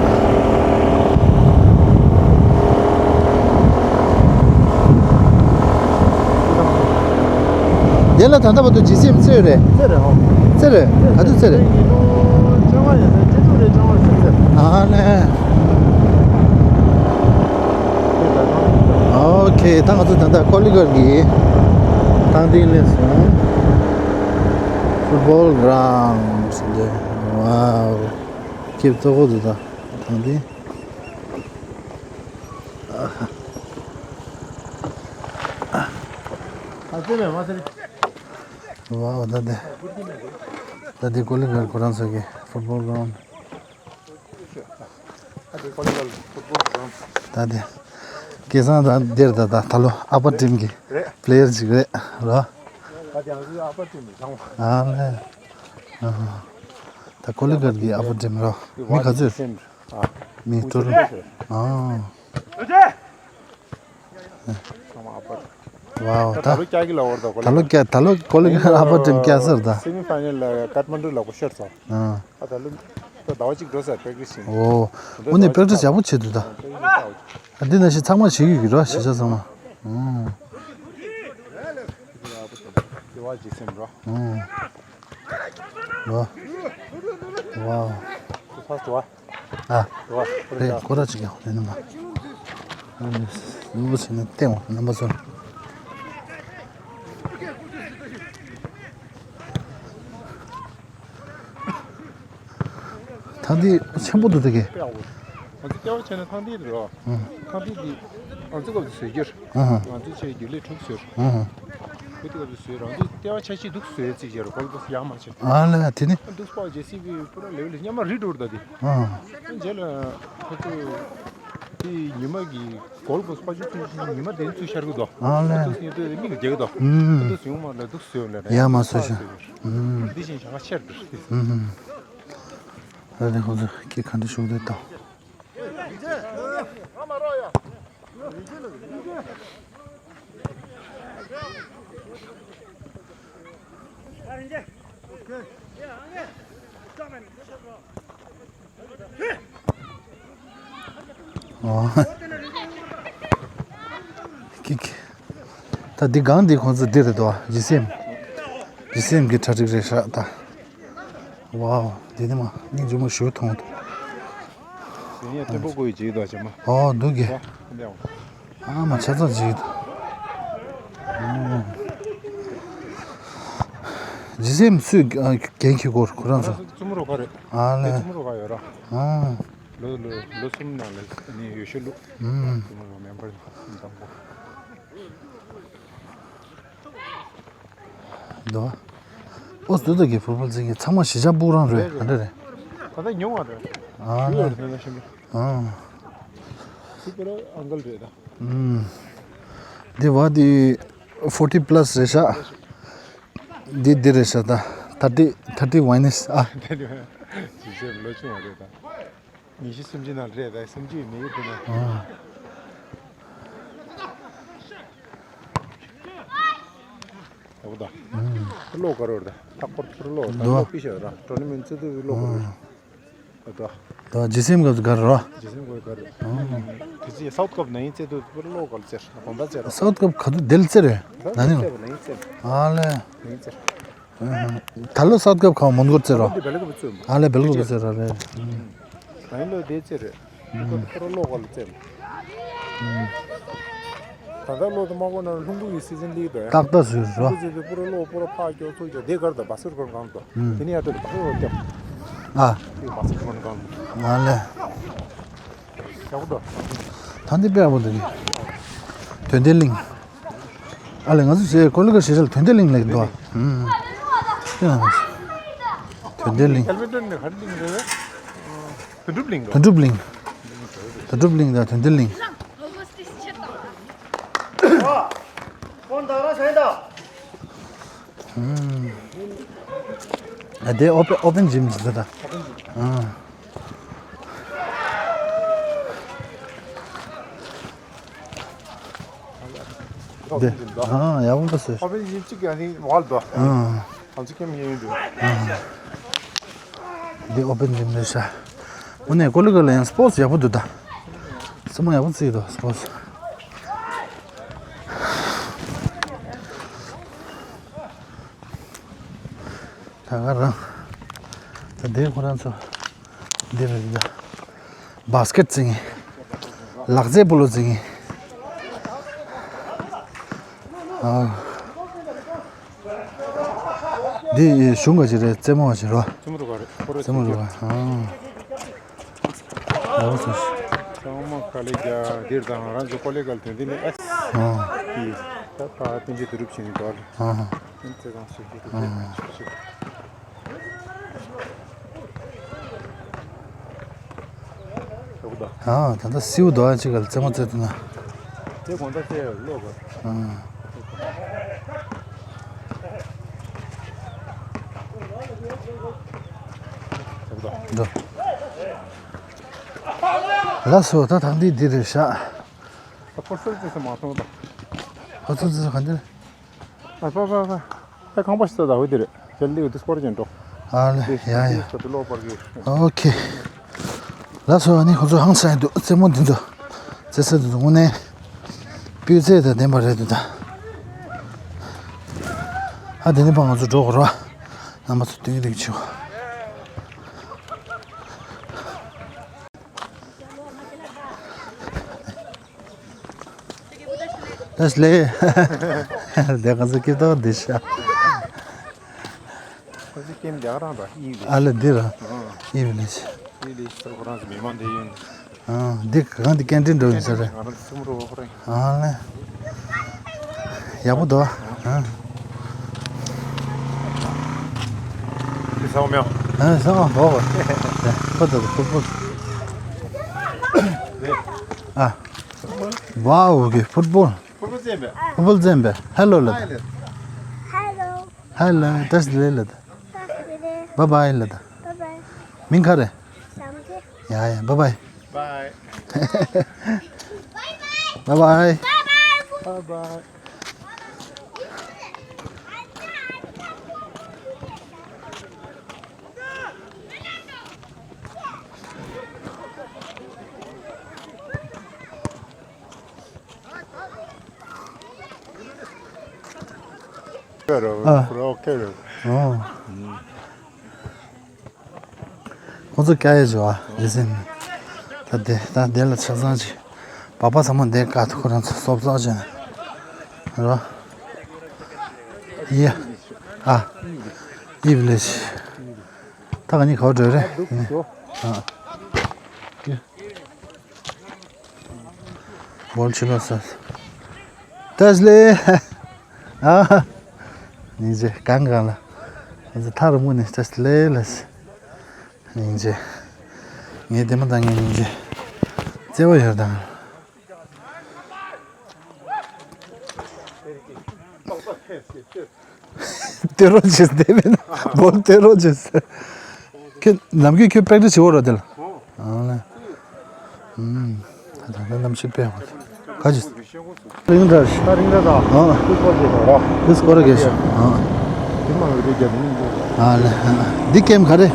དེ་ལ་ད་ལྟ་བར་དུ་ཇི་སི་ཨེམ་རྩེ་རེད། རྩེ་རེད། ཨོ། རྩེ་རེད། ག་དུས་རྩེ་རེད། ཉིས་སྟོང་བཅོ་ལྔ་ཡིན་ས། བཅུ་དྲུག་རེད། བཅོ་ལྔ་རེད། རྩེ་རེད། ཨ་ལས། ཨོ་ཁེ། ད་ང་ཚོ་ད་ལྟ་ཀོ་ལི་གྷལ་གྱི་ཐང་སྟེང་སླེབས་སོང་། ཕུཊ་བོལ་གྲོང་ཟེར་དེ། ཝའོ། སྐྱིད་པོ་འདུག་ད་ཐང་སྟེང་། ཨ་ཙི་རེད། མ་ཙི་རེད། ཝའོ། ད་དེ། ད་དེ་ཀོ་ལི་གྷལ་ཁོ་རང་ཚོ་གི་ཕུཊ་བོལ་གྲོང་། ད་དེ། སྐལ་བཟང་ད་འདིར་ད་ད་ད་ལོ་ཨ་ཕ་ཊིམ་གྱི་རེད། པི་ལེ་ཡར་ཅིག་རེད་རོ། ད་དེ་ང་ཚོའི་ཨ་ཕ་ཊིམ་རེད་ཚང་མ། ཨ་ལས། ཨ། ད་ཀོ་ལི་གྷལ་གྱི་ཨ་ཕ་ཊིམ་རོ། མི་ག་ཚོད། མི་དྲུག་རེད། ཨ། ཚང་མ་ཨ་ཕ། ཝའོ། ད་ད་ལོ་སྐྱག་གི་ལ་བོར་ད་ཀོ་ལི། ད་ལོ་སྐྱག། ད་ལོ་ཀོ་ལི་གྷལ་ཨ་ཕ་ཊིམ་སྐྱག་ཟེར་ད། སེ་མི་ཕའི་ནལ་ལ་ཀཏ་མན་ཌུ་ལ་ཀོ་ཤར་སོང་། ཨ། ཨ། ད་ལོ་ད་ཟླ་བ་གཅིག་འགྲོ་ས་པེག་ཊི་སི་བྱེད། ཨོ། དངོས་གནས་པེག་ཊི་སི་ཡག་པོ་བྱེད་འདུག་ད། ཨ། འདི་ནང་བཞིན་ཚང་མ་བྱེད་ཀྱི་ཡོད་ར། གཞིས་ཆགས་ཚང་མ། ཨོ། ཨོ། ཝའོ། ཝའོ། ཨ། རེད། སྐོར་ར་ཅིག་ཡང་ལེན་ན་མ། ཨ་ནི་ལུས་པོ་ཟིན་ནས་བསྟན་འོང་། རྣམ་པ་ཚོ། ཐང་སྟེང་ཆེན་པོ་འདུག་ད་གི། ང་ཚོ་ལྟེ་བ་བྱས་ན་ཐང་སྟེང་རེད་རོ། ཨང་། ཐང་སྟེང་འདི་ང་ཚོ་སྐབས་སུ་བཟོས་རྒྱུར། ཨང་། ང་ཚོ་ཆེ་རྒྱུ་ལས་དྲུག་བཟོས། ཨང་། བུ་དེ་སྐབས་སུ་བཟོས། རང་ཚོ་ལྟེ་བ་ཆ་ཤས་འདུག་བཟོས་ཅིག་བྱས་རོ། ཁོ་ལ་ཡག་མ་བྱས། ཨ་ལ་དེ་ནི། འདུག་སྤག་ཇེ་སི་བི་པུ་ར་ལེ་ཝལ་སྙམ་མ་རི་འགྲོ་ར་ད་དེ། ཨང་། རྗེས་ལ་ཁོ་ཚོ་དེ་ཉི་མ་གི་གོལ་གོལ་སྤ་ཆུ་ཚུན་ཆད་ཉི་མ་དེ་ཚུད་ཤར་གི་འདུག་ཨ་ལེ། ཚུད་སྙིང་ལྟོས་མིག་རྒྱག་གི་འདུག་ཨུམ། ཚུད་སུ་ཡོང་མ་ལ་འདུག་སུ་ཡོང་ལ་ཡ་མ་སོ་ཤ། ཨུམ། འདི་བཞིན་བྱ་བ་ཤར་འདུག་ཨུམ། ཨ་ལེ་ཁོ་ཚོ་སྐད་ག་འདྲ་ཤོར་འདུག་ད། ཨོ། ཀི་ཀི། ད་འདི་སྒང་འདི་ཁོང་ཚོ་འདི་རེད་དོ། ཇི་སི་ཨེམ། ཇི་སི་ཨེམ་གི་གྲ་སྒྲིག་རེད་ཤག་ད། ཝའོ། འདི་ནི་མ་སྙིང་རྗེ་མོ་ཞུ་མཐོང་། ཟིན་ཡ་བརྟན་པོ་བསྐོ་ཡི་ཇི་དོ་བྱེད་མ། ཨོ་འདུག་གི། ཨ་མ་ཆ་ཚང་ཇི་དོ། ཇི་སི་ཨེམ་སུས་འགན་འཁྱེར་གོ་ཁོ་རང་ཚོ། ཙུམ་རོ་ག་རེད། ཨ་ལེ། ཙུམ་རོ་ག་ཡོད་ར། ཨ། ལོ་ལོ་ལོ་གསུམ་ནང་ལ་ནི་ཡོད་ཤོས་ལུག་ཨུམ། ཙུམ་རོ་མེམ་བར་དང་པོ། འདུག་ཨོ་སྡུག་ད་གི་ཕུར་ཕུར་འཛིན་གི་ཚང་མ་གཞིས་ཆགས་སྤུག་རང་རེད། ག་འདྲ་རེད། ད་ལྟ་ཉོ་བ་རེད། ཨ་ཞུ་ཡོད་ལ། རེད་ན་ཤི་མི། ཨ། སུ་པར་ཨང་ཀལ་རེད་ད། ཨུམ། འདི་བ་འདི་ཕོར་ཊི་པ་ལ་སི་རེད་ཤག་འདི་འདི་རེད་ཤག་ད། ཐར་ཊི་ཐར་ཊི་མའི་ནས་ཨ། ཇི་སི་ཨེམ་ལོ་ཆུང་བ་རེད་ད། ཉི་ཤུ་སུམ་ཅུ་ནང་རེད་ད། སུམ་ཅུ་མི་ཡོད་དེ་ན། ཨ། ད་བུ་ད། ཨུམ། ཕུར་ལོག་ག་རོ་རེད་ད། ཐག་པར་ཕུར་ལོག་ད། འདུག་ལོག་པི་ཤ་ར་ཊོར་ནི་མེན་ཊི་ཚེ་དུ་ལོག་ག་རོ་རེད། ད། ད་ཇི་སི་ཨེམ་ག་ག་རོ། ཇི་སི་ཨེམ་ག་ག་རོ། ཨ། དེ་ཚེ་སའུ་ཐི་ཀབ་ན་ཡིན་ཚེ་དུ་ཕུར་ལོག་ག་ལ་ཚེ་ར་གོང་ད་ཚེ་ར། སའུ་ཐི་ཀབ་ག་དུ་དེ་ལ་ཚེ་རེད། ད་ནི་ཚེ་ར་ན་ཡིན་ཚེ་ར། ཨ་ལེ། ན་ཡིན་ཚེ་ར། ད་ལོ་སའུ་ཐི་ཀབ་ཁ་མོན་གོར་རྩེ་རོ། འདི་བེ་ལ་ཀབ་བཙུན། ཨ་ལེ་བེ་ལ་ཀབ་རྩེ་རོ་རེད། ད་ཡིན་ལོ་དེ་རྩེ་རེད། ཁོ་ཁོ་རོ་ལོ་ག་ལ་རྩེ། ད་ལྟ་ལོ་དུ་མ་གོ་ན་ལྷུན་པོ་ཡི་སི་ཛིན་ལི་དོ་ཡ། ཏག་ཏག་སུ་རོ། ལྷུན་པོ་ཟེར་དུ་པུ་རོ་ལོ་པུ་རོ་ཕ་ཀྱོ་ཚུ་ཀྱོ་དེ་གར་དུ་བ་སུར་གོར་གང་དོ། དེ་ནི་ཡ་དུ་བ་སུར་གོར་ཀྱོ། ཨ། དེ་བ་སུར་གོར་གང་དོ། ཨ་ལེ། ཡག་པོ་འདུག་ད་འདི་དཔེ་ཡག་པོ་འདུག་ནི། དོན་ལྡན་གླིང་། ཨ་ལེ་ང་ཚོ་ཟེར་ཀོ་ལི་ག་ཞེ་ཞལ་དོན་ལྡན་གླིང་ལེགས་འདུག་ཨུམ། དོན་ལྡན་གླིང་། ཨེལ་མི་ཏོན་ནི་ག་རེ་གླིང་རེད། དོན་གྲུབ་གླིང་། དོན་གྲུབ་གླིང་། དོན་གྲུབ་གླིང་དང་དོན་ལྡན་གླིང་། ཨུམ། ཨ་དེ་ཨོ་པན་ཨོ་པན་ཇིམ་ཟེར་ད། ཨ། འདི། ཨ་ཡག་པོ་ཟེར། ཨོ་པན་ཇིམ་གཅིག་ཡང་ནི་ཝལ་དོ། ཨ། ཨམ་ཅི་ཁེམ་ཡིན་འདུག་འདི་ཨོ་པན་ཇིམ་རེད་ཤག་འོ་ནས་ཀོ་ལི་ག་ལ་ཡང་སྤོར་ཊི་ཡག་པོ་འདུག་ད། རྩེད་མོ་ཡག་པོ་རྩེ་འདུག་སྤོར་ཊི། ད་ག་རང་། ད་དེ་ཁོ་རང་ཚོ་འདི་རེད་ད། བཱ་སི་ཀེ་ཊི་རྩེ་ངེས། ལག་རྩེད་སྤོ་ལོ་རྩེ་ངེས། ཨ། འདི་གཞུང་ག་ཅི་རེད། རྩེད་མོ་ག་ཅི་རོ། རྩེད་མོ་རུ་ག་རེད། རྩེད་མོ་རུ་ག་ཨ། ཡག་པོ་ཚོ། ཚང་མ་དཀའ་ལས་རྒྱག་འདིར་དང་རང་ཚོ་ཀོ་ལེ་གལ་དོན་འདི་ནི་ཨ། ཨ། ད་ད་ཕན་ཆད་དུ་རུབ་བྱེད་ནི་འདོར། ཨ། ཨ། ཨ། ཨ། ད་ལྟ་སེའུ་རྡོ་ཡ་གཅིག་ག་ལ་རྩེད་མོ་རྩེ་འདུག་ན། དེ་གོང་ད་རྩེ་ལོག་ག་ཨ། འགྲོ། ལགས་སོ། ད་ཐང་འདི་འདི་རེད་ཤག་ད་ཕོ་སོར་ཅི་སེ་མ་སོང་ད། ཕོ་སོར་ཅི་སེ་ག་འདི་རེད། ཨ་ཕ་ཕ་ཕ། ཨ་ཁང་པ་ཞིག་ས་ད་འོ་དེ་རེད། ཁྱེད་འདི་འོ་དེ་སྐོར་ཅན་འགྲོ། ཨ་ལེ། ཡ་ཡ། ཨོ་ཁེ། ལགས་སོ། ཨ་ནི་ཁོ་ཚོ་ཧང་སངས་འདུག་རྩེད་མོ་འདི་ཚོ། རྩེད་ས་འདི་ཚོ་དངོས་གནས་སྤུས་ཚད་དང་ལྡན་པ་རེད་འདུག་ད། ཨ་དེ་ནས་ཕར་ང་ཚོ་འགྲོ་དགོས་རེད་བ། རྣམ་པ་ཚོ་སྟོན་གི་འདུག་ཆུ། ལགས་ལེ། དེ་ག་ཚོད་སྐྱིད་ཏོག་འདི་ཤ། ཁོ་ཚོ་སྐྱེམས་རྒྱག་རང་དང་ཨི་ལེ། ཨ་ལེ་འདི་ར། ཨ། ཨི་ལེ། ཨི་ལེ་ཟེར་ཁོ་རང་ཚོ་མི་མང་དེ་ཡོད། ཨ། འདི་གང་འདི་ཀན་ཊིན་འགྲོ་ཡིན་ས་རེད། ང་རང་ཚོ་ཚུར་འགྲོ་ཁོ་རང་། ཨ་ལེ། ཡག་པོ་འདུག་ཨ། འདི་ཟ་བ་མེད། ཨ་ཟ་བ་འདུག་ཁོ་ད་ཕུར་ཕུར། ཨ། Wow, okay, football. Football ཅན་པས། Football ཅན་པས། Hello ལ། Hi ལ། Hello. Hello, བཀྲ་ཤིས་བདེ་ལེགས་ལ། བཀྲ་ཤིས་བདེ་ལེགས། Bye bye ལ། Bye bye. མིང་ག་རེ། བྱམས་བརྩེ། ཡ་ཡ། Bye bye. Bye. Bye bye. Bye bye. Bye bye. ཨ། ཨོ། ཁོང་ཚོ་སྐྱ་ཡས་བྱོས་ཨ། ལེ་ཚན། ད་དེ་ད་དེ་ལ་ཆ་ཚང་ཅིག་པ་པ་ཚང་མ་འདས་ཀ་ཐུག་ཁོ་རང་ཚོ་སོབ་སོབ་བྱས་ནས་རོ། ཡ། ཨ། ཡིབ་ལེ་ཅི། ད་ག་ནི་ག་བ་འགྲོ་རེད། ཨ། བོལ་ཆི་ལོ་ས། བཀྲ་ཤིས་བདེ་ལེགས། ཨ། སྙིང་རྗེ་གང་གང་ལ། ང་ཚོ་ཐག་རིང་པོ་ནས་བཀྲ་ཤིས་བདེ་ལེགས་ལ། སྙིང་རྗེ། ངའི་ལྟད་མོ་ལྟ་མཁན་སྙིང་རྗེ། བརྩེ་བ་ཡོད་དང་། སྟོན་རོགས་བྱེད་ཟེར་མིན་ན་བོལ་སྟོན་རོགས་བྱེད་ཟེར། ཁྱོད་ནམ་རྒྱུན་ཁྱོད་པེག་ཏི་སི་བྱེད་འོ་ར་དེ་ལ། ཨ་ལེ། ཨུམ། ད་ད་ལྟ་གནམ་གཤིས་དཔེ་ཡག་པོ་འདུག་ག་ཅི། རིང་འདྲ་ཞིག་ད་རིང་འདྲ་དང་། ཨ། ཏུ་སྐོར་རྒྱག་དང་ར། ཏུ་སྐོར་རྒྱག་ཞིག་ཨ། དེ་མ་འོས་པའི་རྒྱབ་ནི་འདུག་ཨ་ལེ། འདི་ཀེམ་ག་རེ།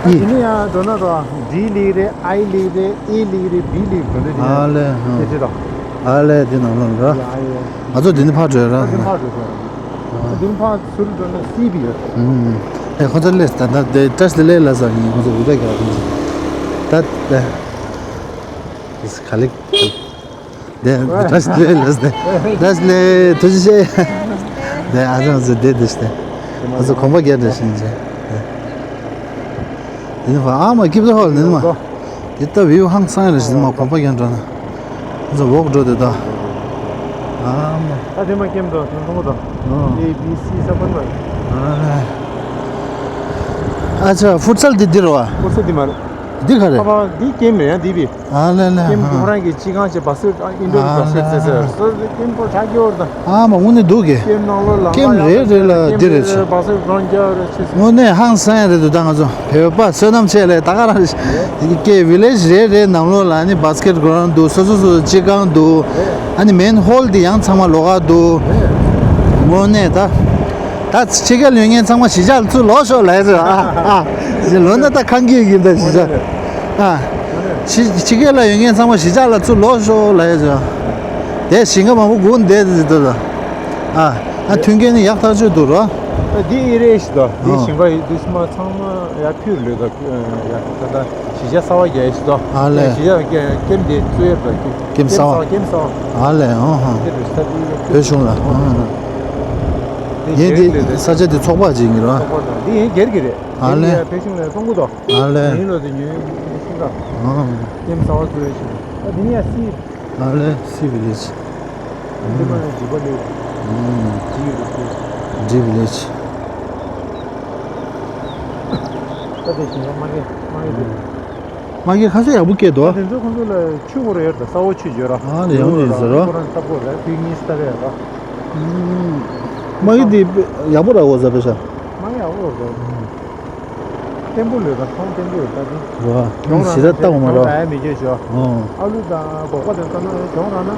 ཨི། དེ་ནི་ཡང་འགྲོ་ན་ར། ཌི་ལིག་རེད། ཨའི་ལིག་རེད། ཨེ་ལིག་རེད། བི་ལིག་འགྲོ་འདོད་དེ་ནི། ཨ་ལེ། ཨ། དེ་ཅི་དང་། ཨ་ལེ། འདི་ནང་ལོགས་ར། ཡ་ཡ། ང་ཚོ་འདི་ནི་ཕར་འགྲོ་ར། འདི་ཕར་འགྲོ་ཟེར། འདི་ཕར་ཚུར་འགྲོ་ན་སི་བི་ཡོད། ཨུམ། ཨེ་ཁོ་ཚོ་ལས་ད་ད་དེ་བཀྲ་ཤིས་བདེ་ལེགས་ལ་ཟ་ཡིན། ཁོ་ཚོ་འུ་ད་ག་ད་ད་ག་ལེ། དེ་བཀྲ་ཤིས་བདེ་ལེགས་ལ་ཟ། བཀྲ་ཤིས་བདེ་ལེགས། ཐུགས་རྗེ་ཆེ། དེ་ཨ་ཅང་ཚོ་དེ་དེ་ཤི་དེ། ཁོ་ཚོ་གོམ་པ་རྒྱག་འདྲ་ཤི་ཡིན་ཅེ། དེ་ནི་ཕ་ཨ་མ་སྐྱིད་པོ་ཧོལ་ནི་མ། དེ་ལྟ་བུའི་ཧང་སང་རེ་ཞིག་མ་གོམ་པ་རྒྱག་འགྲོ་ན། ང་ཚོ་འོག་འགྲོ་དེ་ད། ཨ་མ། ད་དེ་མ་ཀེམ་དང་དུང་ཐུང་དང་། ཨ། ཨེ་བི་སི་ས་བོན་མ་རེད། ཨ་ལེ། ཨ་ཅག་ཕུར་ཚལ་འདི་འདིར་བ། ཕུར་ཚལ་འདི་མ་རེད། འདི་ག་རེད། ཨ་མ་འདི་ཀེམ་རེད་ཡ་འདི་བི། ཨ་ལེ་ལེ། ཀེམ་ཨ། ཁོ་རང་གི་སྤྱི་ཁང་ཆེ་བ་སི་ཨིན་ཌོར་ཨ་བ་སི་ཀེ་ཊི་ལེ། རྩེད་ཟེར་སོ་སོ་ཀེམ་ཁོ་ཆ་རྒྱུ་བར་དང་། ཨ་མ་དངོས་གནས་འདུག་གི། ཀེམ་ནང་ལོགས་ལ་ཀེམ་རེ་རེ་ལ་འདི་རེད་ཆེ། བ་སི་ཀེ་ཊི་རང་རྒྱ་རེད་ཆེ། དངོས་གནས་ཧང་སང་ཡ་རེད་འདུག་ད་ང་ཚོ་བོད་པ་བསོད་ནམས་ཆེ་ལས་ད་ག་རང་རེད་ཀེ་བི་ལེ་ཇི་རེ་རེ་ནང་ལོགས་ལ་ཨ་ནི་བ་སི་ཀེ་ཊི་གི་རའུན་ཌི་འདུག་སོ་སོ་སོ་སོ་སྤྱི་ཁང་འདུག་ཨ་ནི་མེན་ཧོལ་འདི་ཡང་ཚང་མ་ལོགས་ཀ་འདུག་དངོས་གནས་ད། ད་ཕྱི་རྒྱལ་ཡོད་མཁན་ཚང་མ་གཞིས་ཆགས་ལ་ཚུར་ལོག་ཤོག་ལབ་ཡ་ཟེར་ཨ། ཨ། ལོ་ན་ད་ཁང་གི་ཡིན་ད་གཞིས་ཆགས། ཨ། ཕྱི་ཕྱི་རྒྱལ་ལ་ཡོད་མཁན་ཚང་མ་གཞིས་ཆགས་ལ་ཚུར་ལོག་ཤོག་ལབ་ཡ་ཟེར། དེ་ཞིང་ཁ་མང་པོ་སྒུག་བསྡད་ཟེར་ད། ཨ། ཨ་མཐུན་རྐྱེན་ནི་ཡག་ཐག་ཆོད་འདུག་རོ། ད་འདི་ཨི་རེད་ཞིག་ད། འདི་ཨ་ཞིང་ཁ་ཡིན་འདི་སི་མ་ཚང་མ་ཡར་ཕུལ་ལོས་ད། ཡར་ད་ད་གཞིས་ཆགས་གསར་པ་རྒྱག་ཡ་ཞིག་ད། ཨ་ལས། གཞིས་ཆགས་ཀེམ་དེ་བཙུགས་ཡ་ད། ཀེམ་གསར་པ། ཀེམ་གསར་པ། ཨ་ལས། ཨོ་ཧོ། དེ་རེད་ད་འདི་བོད་གཞུང་ལ། ཨོ་ཧོ། ཡིན་འདི་ས་ཆ་འདི་ཚོགས་པ་ཅིག་ཡིན་རོ། ཚོགས་པ་ད་འདི་ཡིན་སྒེར་གྱི་རེད། ཨ་ལས། ཕལ་ཆེར་ལ་གཏོང་གི་འདུག་ཨ་ལས། ཡིན་ལོ་དེ་ཉོས་ཤིང་ད། ཨ། ཀེམ་གསར་པ་བཟོས་ཤིང་། ད་དེ་ནི་ཡ་སི། ཨ་ལས་སི་བི་ལེ་ཇི། འདི་མ་ཡ་ཇི་བ་ལེ། ཨུམ། ཇི་བི་ལེ་ཇི། ཇི་བི་ལེ་ཇི། ད་དེ་ཞིང་ཁ་མ་སྐྱེས་མ་སྐྱེས་དེ། མ་སྐྱེས་ཁ་ཤས་ཡག་པོ་སྐྱེས་འདུག་ད་དེ་ཚོ་ཁོང་ཚོ་ལ་ཆུ་བོར་ཡོད་ད་ས་འོག་ཆུ་བརྗོད་ར། ཨ་ལས་ཡོང་དུས་ཟེར་རོ། ཁོ་རང་ས་བོ་ར་ཕི་གཉིས་ལྟ་བས་ར། ཨུམ། མ་སྐྱེས་དེ་ཡག་པོ་ར་འོ་ཟ་པེ་ཤ། མ་སྐྱེས་ཡག་པོ་ར་ཟ། བརྟན་པོ་ལོས་དང་ཁོང་བརྟན་པོ་ཡོད་ད་དེ། རོ། ཨ་ཞེ་དྲག་བཏང་བ་མ་རོ། ཨ་མི་བརྗེད་ཤོག་ཨོ། ཨ་ལུ་དང་སྒོག་པ་དང་ལྟ་ན་གྱོང་རག་ན་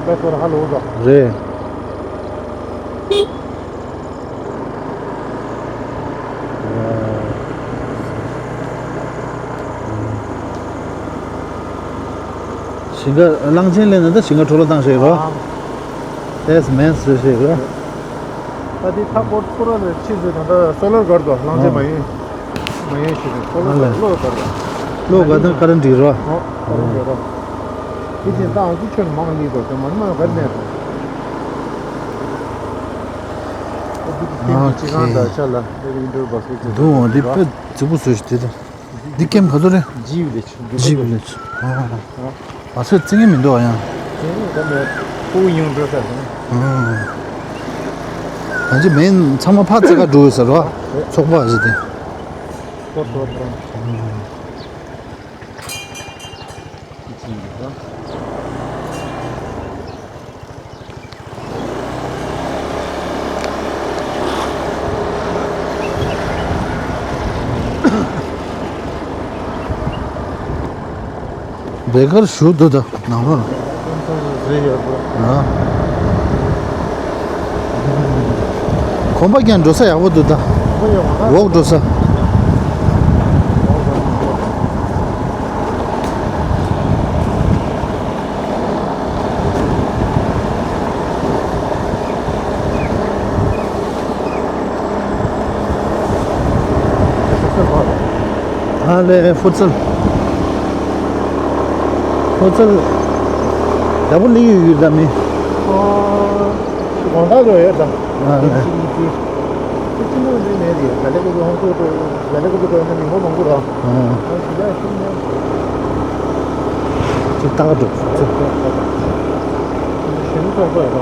དཔེ་ཚོར་ཧ་ལོ་འགྲོ། རེད། ཞིང་ཁ་གླང་ཆེན་ལེན་ན་ད་ཞིང་ཁ་འཕྲོ་བརླག་བཏང་ཤེས་རོ། ཨ། ཏེས་མེན་ཟེར་ཤེས་རོ། ད་དེ་མཐའ་སྐོར་ཐོ་ར་ལ་ཕྱིས་ཟེར་ན་ད་སོ་ལར་གར་དུ་གླང་ཆེན་མ་ཡིན། མ་ཡིན་ཞེས་པའི་སོ་ལར་གར་གློག་གར་དུ། གློག་གར་དུ་ཀ་རན་འགྲིག་རོ། ཨོ་ཀ་རན་འགྲིག་རོ། དེ་བཞིན་ཏང་ཚོ་ཁྱོན་མང་ལི་དོ་དེ་མ་ནི་མ་གར་ནས། ཨ་དེ་དེ་ཁྱིམ་གྱི་སྤྱི་ཁང་དང་ཆ་ལ་དེ་ཨིན་ཌོར་བ་སི་ཀེ་ཊི་འདུག་འོ་འདི་དཔེ་རྫིག་པོ་བཟོས་ཤིག་དེ་དང་། འདི་ཀེམ་ག་ཚོད་རེད། ཇི་བི་ལེ་ཇི། ཇི་བི་ལེ་ཇི། ཨ། ཨ་ཚོད་རྩི་ངེས་མི་འདུག་ཨ་ཡང་། རྩི་ངེས་ད་མེད། ཕུ་ཡོང་འགྲོ་ས་དང་། ཨ། ད་ཅི་མེན་ཚང་མ་ཕར་རྩི་ག་འགྲོ་ཡོད་ས་རོ། ཨེ། ཚོགས་པ་ཞིག་དེ། ཚོགས་པ་དང་། ཨ། དེ་ཕྱིན་འགྲོ་ས། ལས་ཀར་ཞུགས་འདུག་ད་ནང་ལོགས་ལ། ཨ། གོམ་པ་རྒྱག་འགྲོ་ས་ཡག་པོ་འདུག་ད། འོག་འགྲོ་ས། ཨ་ལེ། ཧྥུ་ཚལ། ཧྥུ་ཚལ་ཡག་པོ་ལེགས་ཡོད་ཡོད་ད་མི། དགོང་དག་ལོ་ཡོད་ད། ཨ་ལེ། ཅི་མོ་ཅི་མོ་འདི་ནས་རེད། ག་ལེ་ག་ལེ་ཧོང་ཀྲོ་ཀྲོ་ག་ལེ་ག་ལེ་ག་ལེ་མི་ཧོ་མང་པོ་ར། ཨ། ཨ་ཞི་ལ་ཤུང་ནས། ཅི་ཏག་འགྲོ་ཧྥུ་ཚལ། ཞི་མོ་ཙོག་པོ་ཡོད་ད།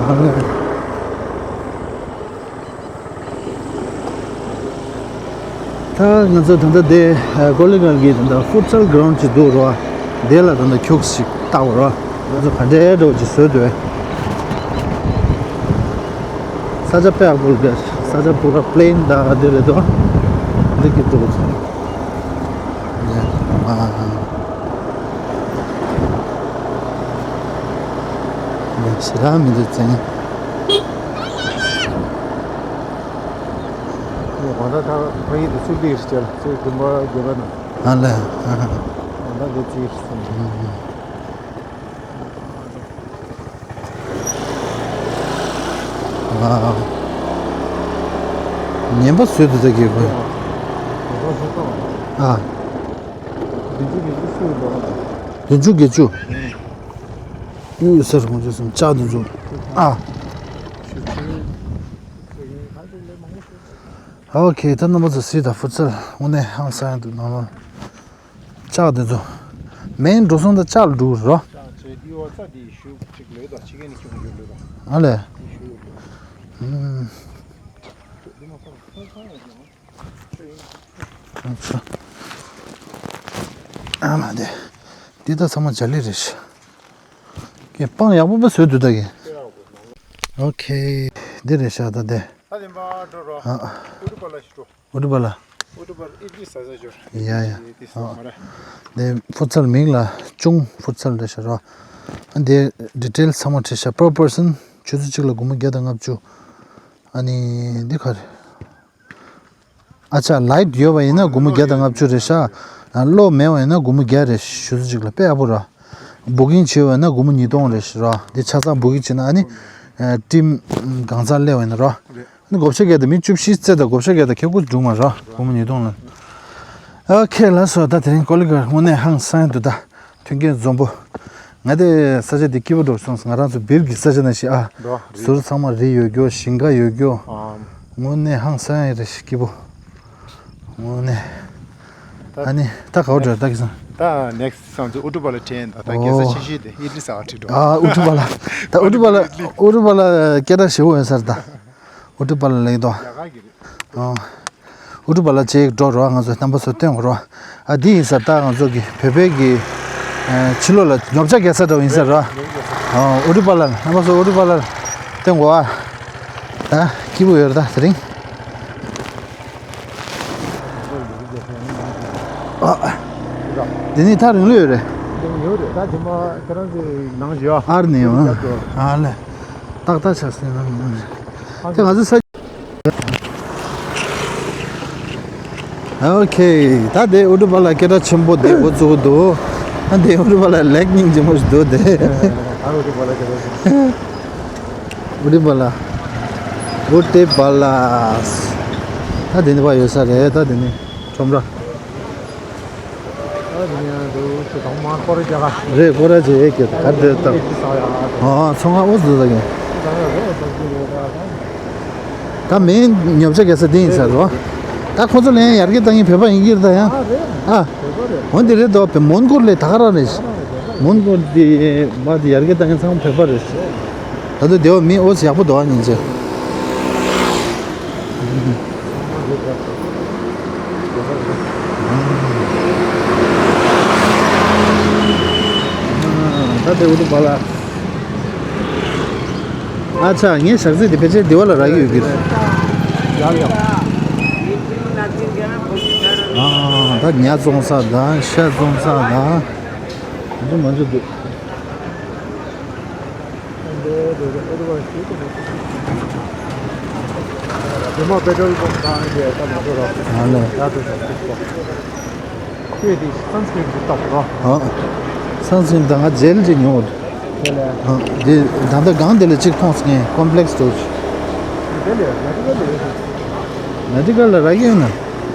ཨ་ལེ། ད་ང་ཚོ་ད་ལྟ་དེ་ཀོ་ལི་གྷལ་གྱི་ད་ལྟ་ཧྥུ་ཚལ་གྷི་རའུན་ཅིག་འདུག་རོ། དེ་ལ་ད་ལྟ་ཁྱུག་ཅིག་བལྟ་བ་རོ། ང་ཚོ་ག་འདྲའི་འགྲོ་ཅིག་བཟོས་འདུག་ས་ཆ་དཔེ་ཡག་པོ་རེད། ས་ཆ་པུ་ར་པི་ལེན་ད་དེ་རེད་དོ། འདི་གི་འགྲོ་ཚོ། ཡ་མ་ཡ་ཞེ་དྲག་མི་འདུག་ཙང་། ཁོང་ད་ད་ཕ་ཡུལ་དུ་ཚུགས་པའི་རིགས་ཅན་ཚེ་དགུན་པ་དགོས་པ་ན། ཨ་ལས། ཨ་ཧ། ཁོང་ད་དེ་ཚིག་སོང་། ཨ། ངན་པ་བཟོས་འདུག་ད་གི་ཁོས། ཨ། བདུན་ཅུ་བརྒྱད་ཅུ། གཡུ་སར་ཁོང་ཚོ་སུམ་ལྕགས་བདུན་ཅུ། ཨ། ཨོ་ཁེ། ད་རྣམ་པ་ཚོ་གཟིགས་དང་། ཧྥུ་ཚལ་དངོས་གནས་ཧང་སང་ཡང་འདུག་ནང་ལོགས་ལྕགས་དེ་ཚོ། མེ་འགྲོ་སོང་ད་ལྕགས་ལ་འགྲོ་རོ། ཨ་ལས། ཨུམ། ཨ་མ་དེ། འདི་ད་ཚང་མ་ཇ་ལི་རེད་ཤག་གི་སྤང་ཡག་པོ་པ་བཟོས་འདུག་ད་གི། ཨོ་ཁེ། འདི་རེད་ཤག་ད་དེ། ད་དེ་འབའ་འགྲོ་རོ། ཨ། ཨུ་ཏུ་པ་ལ་ཞིག་འགྲོ། ཨུ་ཏུ་པ་ལ། ཨུ་ཏུ་པ་ལ་ཨི་ལི་ཟ་ཟ་འབྱོར། ཡ་ཡ། དེ་སོ་མ་རེད། དེ་ཧྥུ་ཚལ་མིང་ལ་ཅུང་ཧྥུ་ཚལ་རེད་ཤག་རོ། ཨ་འདི་ཌི་ཊེལ་ཚང་མ་བྲིས་ཤག per person ཆུ་ཚོད་གཅིག་ལ་སྒོར་མོ་བརྒྱ་དང་ལྔ་བཅུ། ཨ་ནི་འདི་ག་རེད། ཨ་ཅག་ལའིཊ་ཡོད་པ་ཡིན་ན་སྒོར་མོ་བརྒྱ་དང་ལྔ་བཅུ་རེད་ཤག་གློག་མེད་པ་ཡིན་ན་སྒོར་མོ་བརྒྱ་རེད། ཆུ་ཚོད་གཅིག་ལ་དཔེ་ཡག་པོ་ར། བུ་ཀིང་བྱས་པ་ཡིན་ན་སྒོར་མོ་ཉིས་སྟོང་རེད་ཤག་ར། འདི་ཆ་ཚང་བུ་ཀིང་བྱས་ན་ཨ་ནི་ཊིམ་གང་ཚང་སླེབས་པ་ཡིན་ན་ར། ཨ་ནི་བགོ་བཤའ་བརྒྱབ་ད་མི་བཅུ་བཞི་བཙལ་ད་བགོ་བཤའ་བརྒྱབ་ད་ཁེ་ཁུ་འགྲུབ་མ་ར། སྒོར་མོ་ཉིས་སྟོང་ལ། ཨོ་ཁེ་ལགས་སོ། ད་དེ་རིང་ཀོ་ལི་གྷལ་དངོས་གནས་ཧང་སང་ཡ་འདུག་ད། མཐུན་རྐྱེན་འཛོམས་པོ། ང་དེ་ས་ཆ་དེ་སྐྱིད་པོ་འགྲོ་སོང་། ང་རང་ཚོ་བིར་གྱི་ས་ཆ་ནང་བཞིན་ཨ། འགྲོ་རེད། ཟུར་ཚང་མ་རི་ཡོད་རྒྱུ། ཞིང་ཁ་ཡོད་རྒྱུ། ཨམ། དངོས་གནས་ཧང་སང་ཡ་རེད་སྐྱིད་པོ། དངོས་གནས། ད་ཨ་ནི་ད་ག་བ་འགྲོ་ད་གི་སང་། ད་ནེག་སི་སང་ཚོ་ཨུ་ཏུ་པ་ལ་དྲན་ད། ད་རྒྱལ་ས་ཨོ། ཆེ་ཤོས་དེ་ཨི་ལི་ཟ་བ་ཁྲིད་འགྲོ། ཨ་ཨུ་ཏུ་པ་ལ། ད་ཨུ་ཏུ་པ་ལ། ཨུ་ཏུ་པ་ལ་སྐད་གྲགས་ཞེ་པོ་ཡོད་ས་རེད་ད། ཨུ་ཏུ་པ་ལ་ལེགས་དོ། རྒྱ་གར་གྱི་རེད། ཨོ། ཨུ་ཏུ་པ་ལ་ཅིག་འགྲོ་རོགས། ང་ཚོ་རྣམ་པ་ཚོ་སྟོན་དགོས་རོགས། ཨ་འདི་ཡིན་ས། ད་ང་ཚོ་གི་བོད་པའི་གི་ཨ་ཕྱི་ལོགས་ལ་ཉོ་ཆ་རྒྱག་ས་འདྲ་བོ་ཡིན་ས་རོ། ཨོ་ཨུ་ཏུ་པ་ལ། རྣམ་པ་ཚོ་ཨུ་ཏུ་པ་ལ་སྟོན་དགོས་ཨ། ད་སྐྱིད་པོ་ཡོད་རེད་ད་དེ་རིང་། ཨ། འདི་ནི་ཐག་རིང་ལོས་ཡོད་རེད། ཡོད་རེད། ད་དེ་མ་ཁྱེད་རང་ཚོའི་ནང་བཞིན་ཨ། ཨར་ནས་ཡོང་ཨ། ཨ་ལེ། ཏག་ཏག་ཆགས་སེ་ནང་ནང་། དེ་ང་ཚོ་ས། ཨོ་ཁེ། ད་དེ་ཨུ་ཏུ་པ་ལ་སྐད་གྲགས་ཆེན་པོ་དེ་འགོ་བཙུགས་འདུག་ཨ་དེ་ཨུ་ཏུ་པ་ལ་ལེགས་སྙིང་རྗེ་མོ་ཞིག་འདུག་དེ། ཨུ་ཏུ་པ་ལ་སྐད་གྲགས་ཆེན་པོ། ཨུ་ཏུ་པ་ལ། ཨུ་ཏུ་པ་ལ། ད་དེ་ནི་བ་ཡོད་ས་རེད། ད་དེ་ནི་ཁྲོམ་ར། ཨ་དེ་ནི་ཡང་འདུག་ཅེས་དང་མ་སྐོར་ར་རྒྱག་ག་རེད། སྐོར་ར་རྒྱག་གི་ག་རེ་དེ་ད། ཨ་ཚོང་ཁང་ཨོ་ཟོ་ད་གི། ད་མིན་ཉོ་ཆ་རྒྱག་ས་དེ་ཡིན་ས་རོ། ད་ཁོ་ཚོ་ལ་ཡང་ཡར་རྒྱས་བཏང་མཁན་བོད་པ་ཡིན་གྱི་རེད་ད་ཡང་། ཨ། འོན་ཏེ་རེད་དོ། བོད་མོན་གྷོ་ལ་ད་ག་རང་རེད། མོན་གྷོ་དེ་མ་དེ་ཡར་རྒྱས་བཏང་མཁན་ཚང་མ་བོད་པ་རེད། ད་དུང་དེ་བ་མི་ཨོ་ཡག་པོ་འདུག་ཨ་ཉིན་ཅེ། ད་དེ་འུ་དུ་བ་ལ། ཨ་ཅག་ངས་ཞག་ཚི་དེ་ཕལ་ཆེར་དེ་བ་ལ་རག་གི་ཡོད་ཀྱི་རེད། ཡག་ཡག་ཨ་ད་ཉ་བཙོང་ས་དང་ཤ་བཙོང་ས་དང་། འདི་མ་འཇུ་འདུག་རྗེས་མ་པེ་ཊོལ་པམ་དང་འདི་ད་མ་འགྲོ་རོགས། ཨ་ལེ། ཡག་པོ་འདུག་ཁྱོད་དེ་སན་སི་ཀྲིན་གྱི་ཏོག་རོ། ཨ། སན་སི་ཀྲིན་དང་ང་ཇེལ་ཅིག་ཉོ། དེ་ལས། ཨ། དེ་ད་ལྟ་སྒང་དེ་ལ་གཅིག་མཐོང་སོང་ངས། ཀོམ་པི་ལེགས་སྟོར་ཅིག་དེ་ལས་མེ་ཌི་ཀལ་ལས། མེ་ཌི་ཀལ་ལ་རག་གི་ཡོད་ན།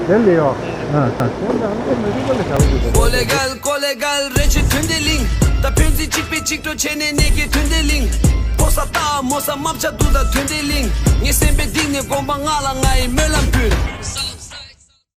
དེ་ལས་ཡོད། ཨ། ཨ། དེ་ལས་ཨ་ནི་མེ་ཌི་ཀལ་ལ་བྱ་བ་ཡོད། ཀོ་ལེ་གལ་ཀོ་ལེ་གལ་རེ་ཆེ་ཐུན་ཏེ་ལིང་། ད་ཕན་ཚུན་གཅིག་པའི་གཅིག་གྲོགས་བྱས་ནས་གནས་ཀྱི་ཐུན་ཏེ་ལིང་། ཕོ་ས་ཏ་མོ་ས་མ་བྱ་དུ་ད་ཐུན་ཏེ་ལིང་། ངའི་སེམས་པའི་གཏིང་ནས་དགོངས་པ་ང་ལ་ང་ཡི་སྨོན་ལམ་ཕུལ།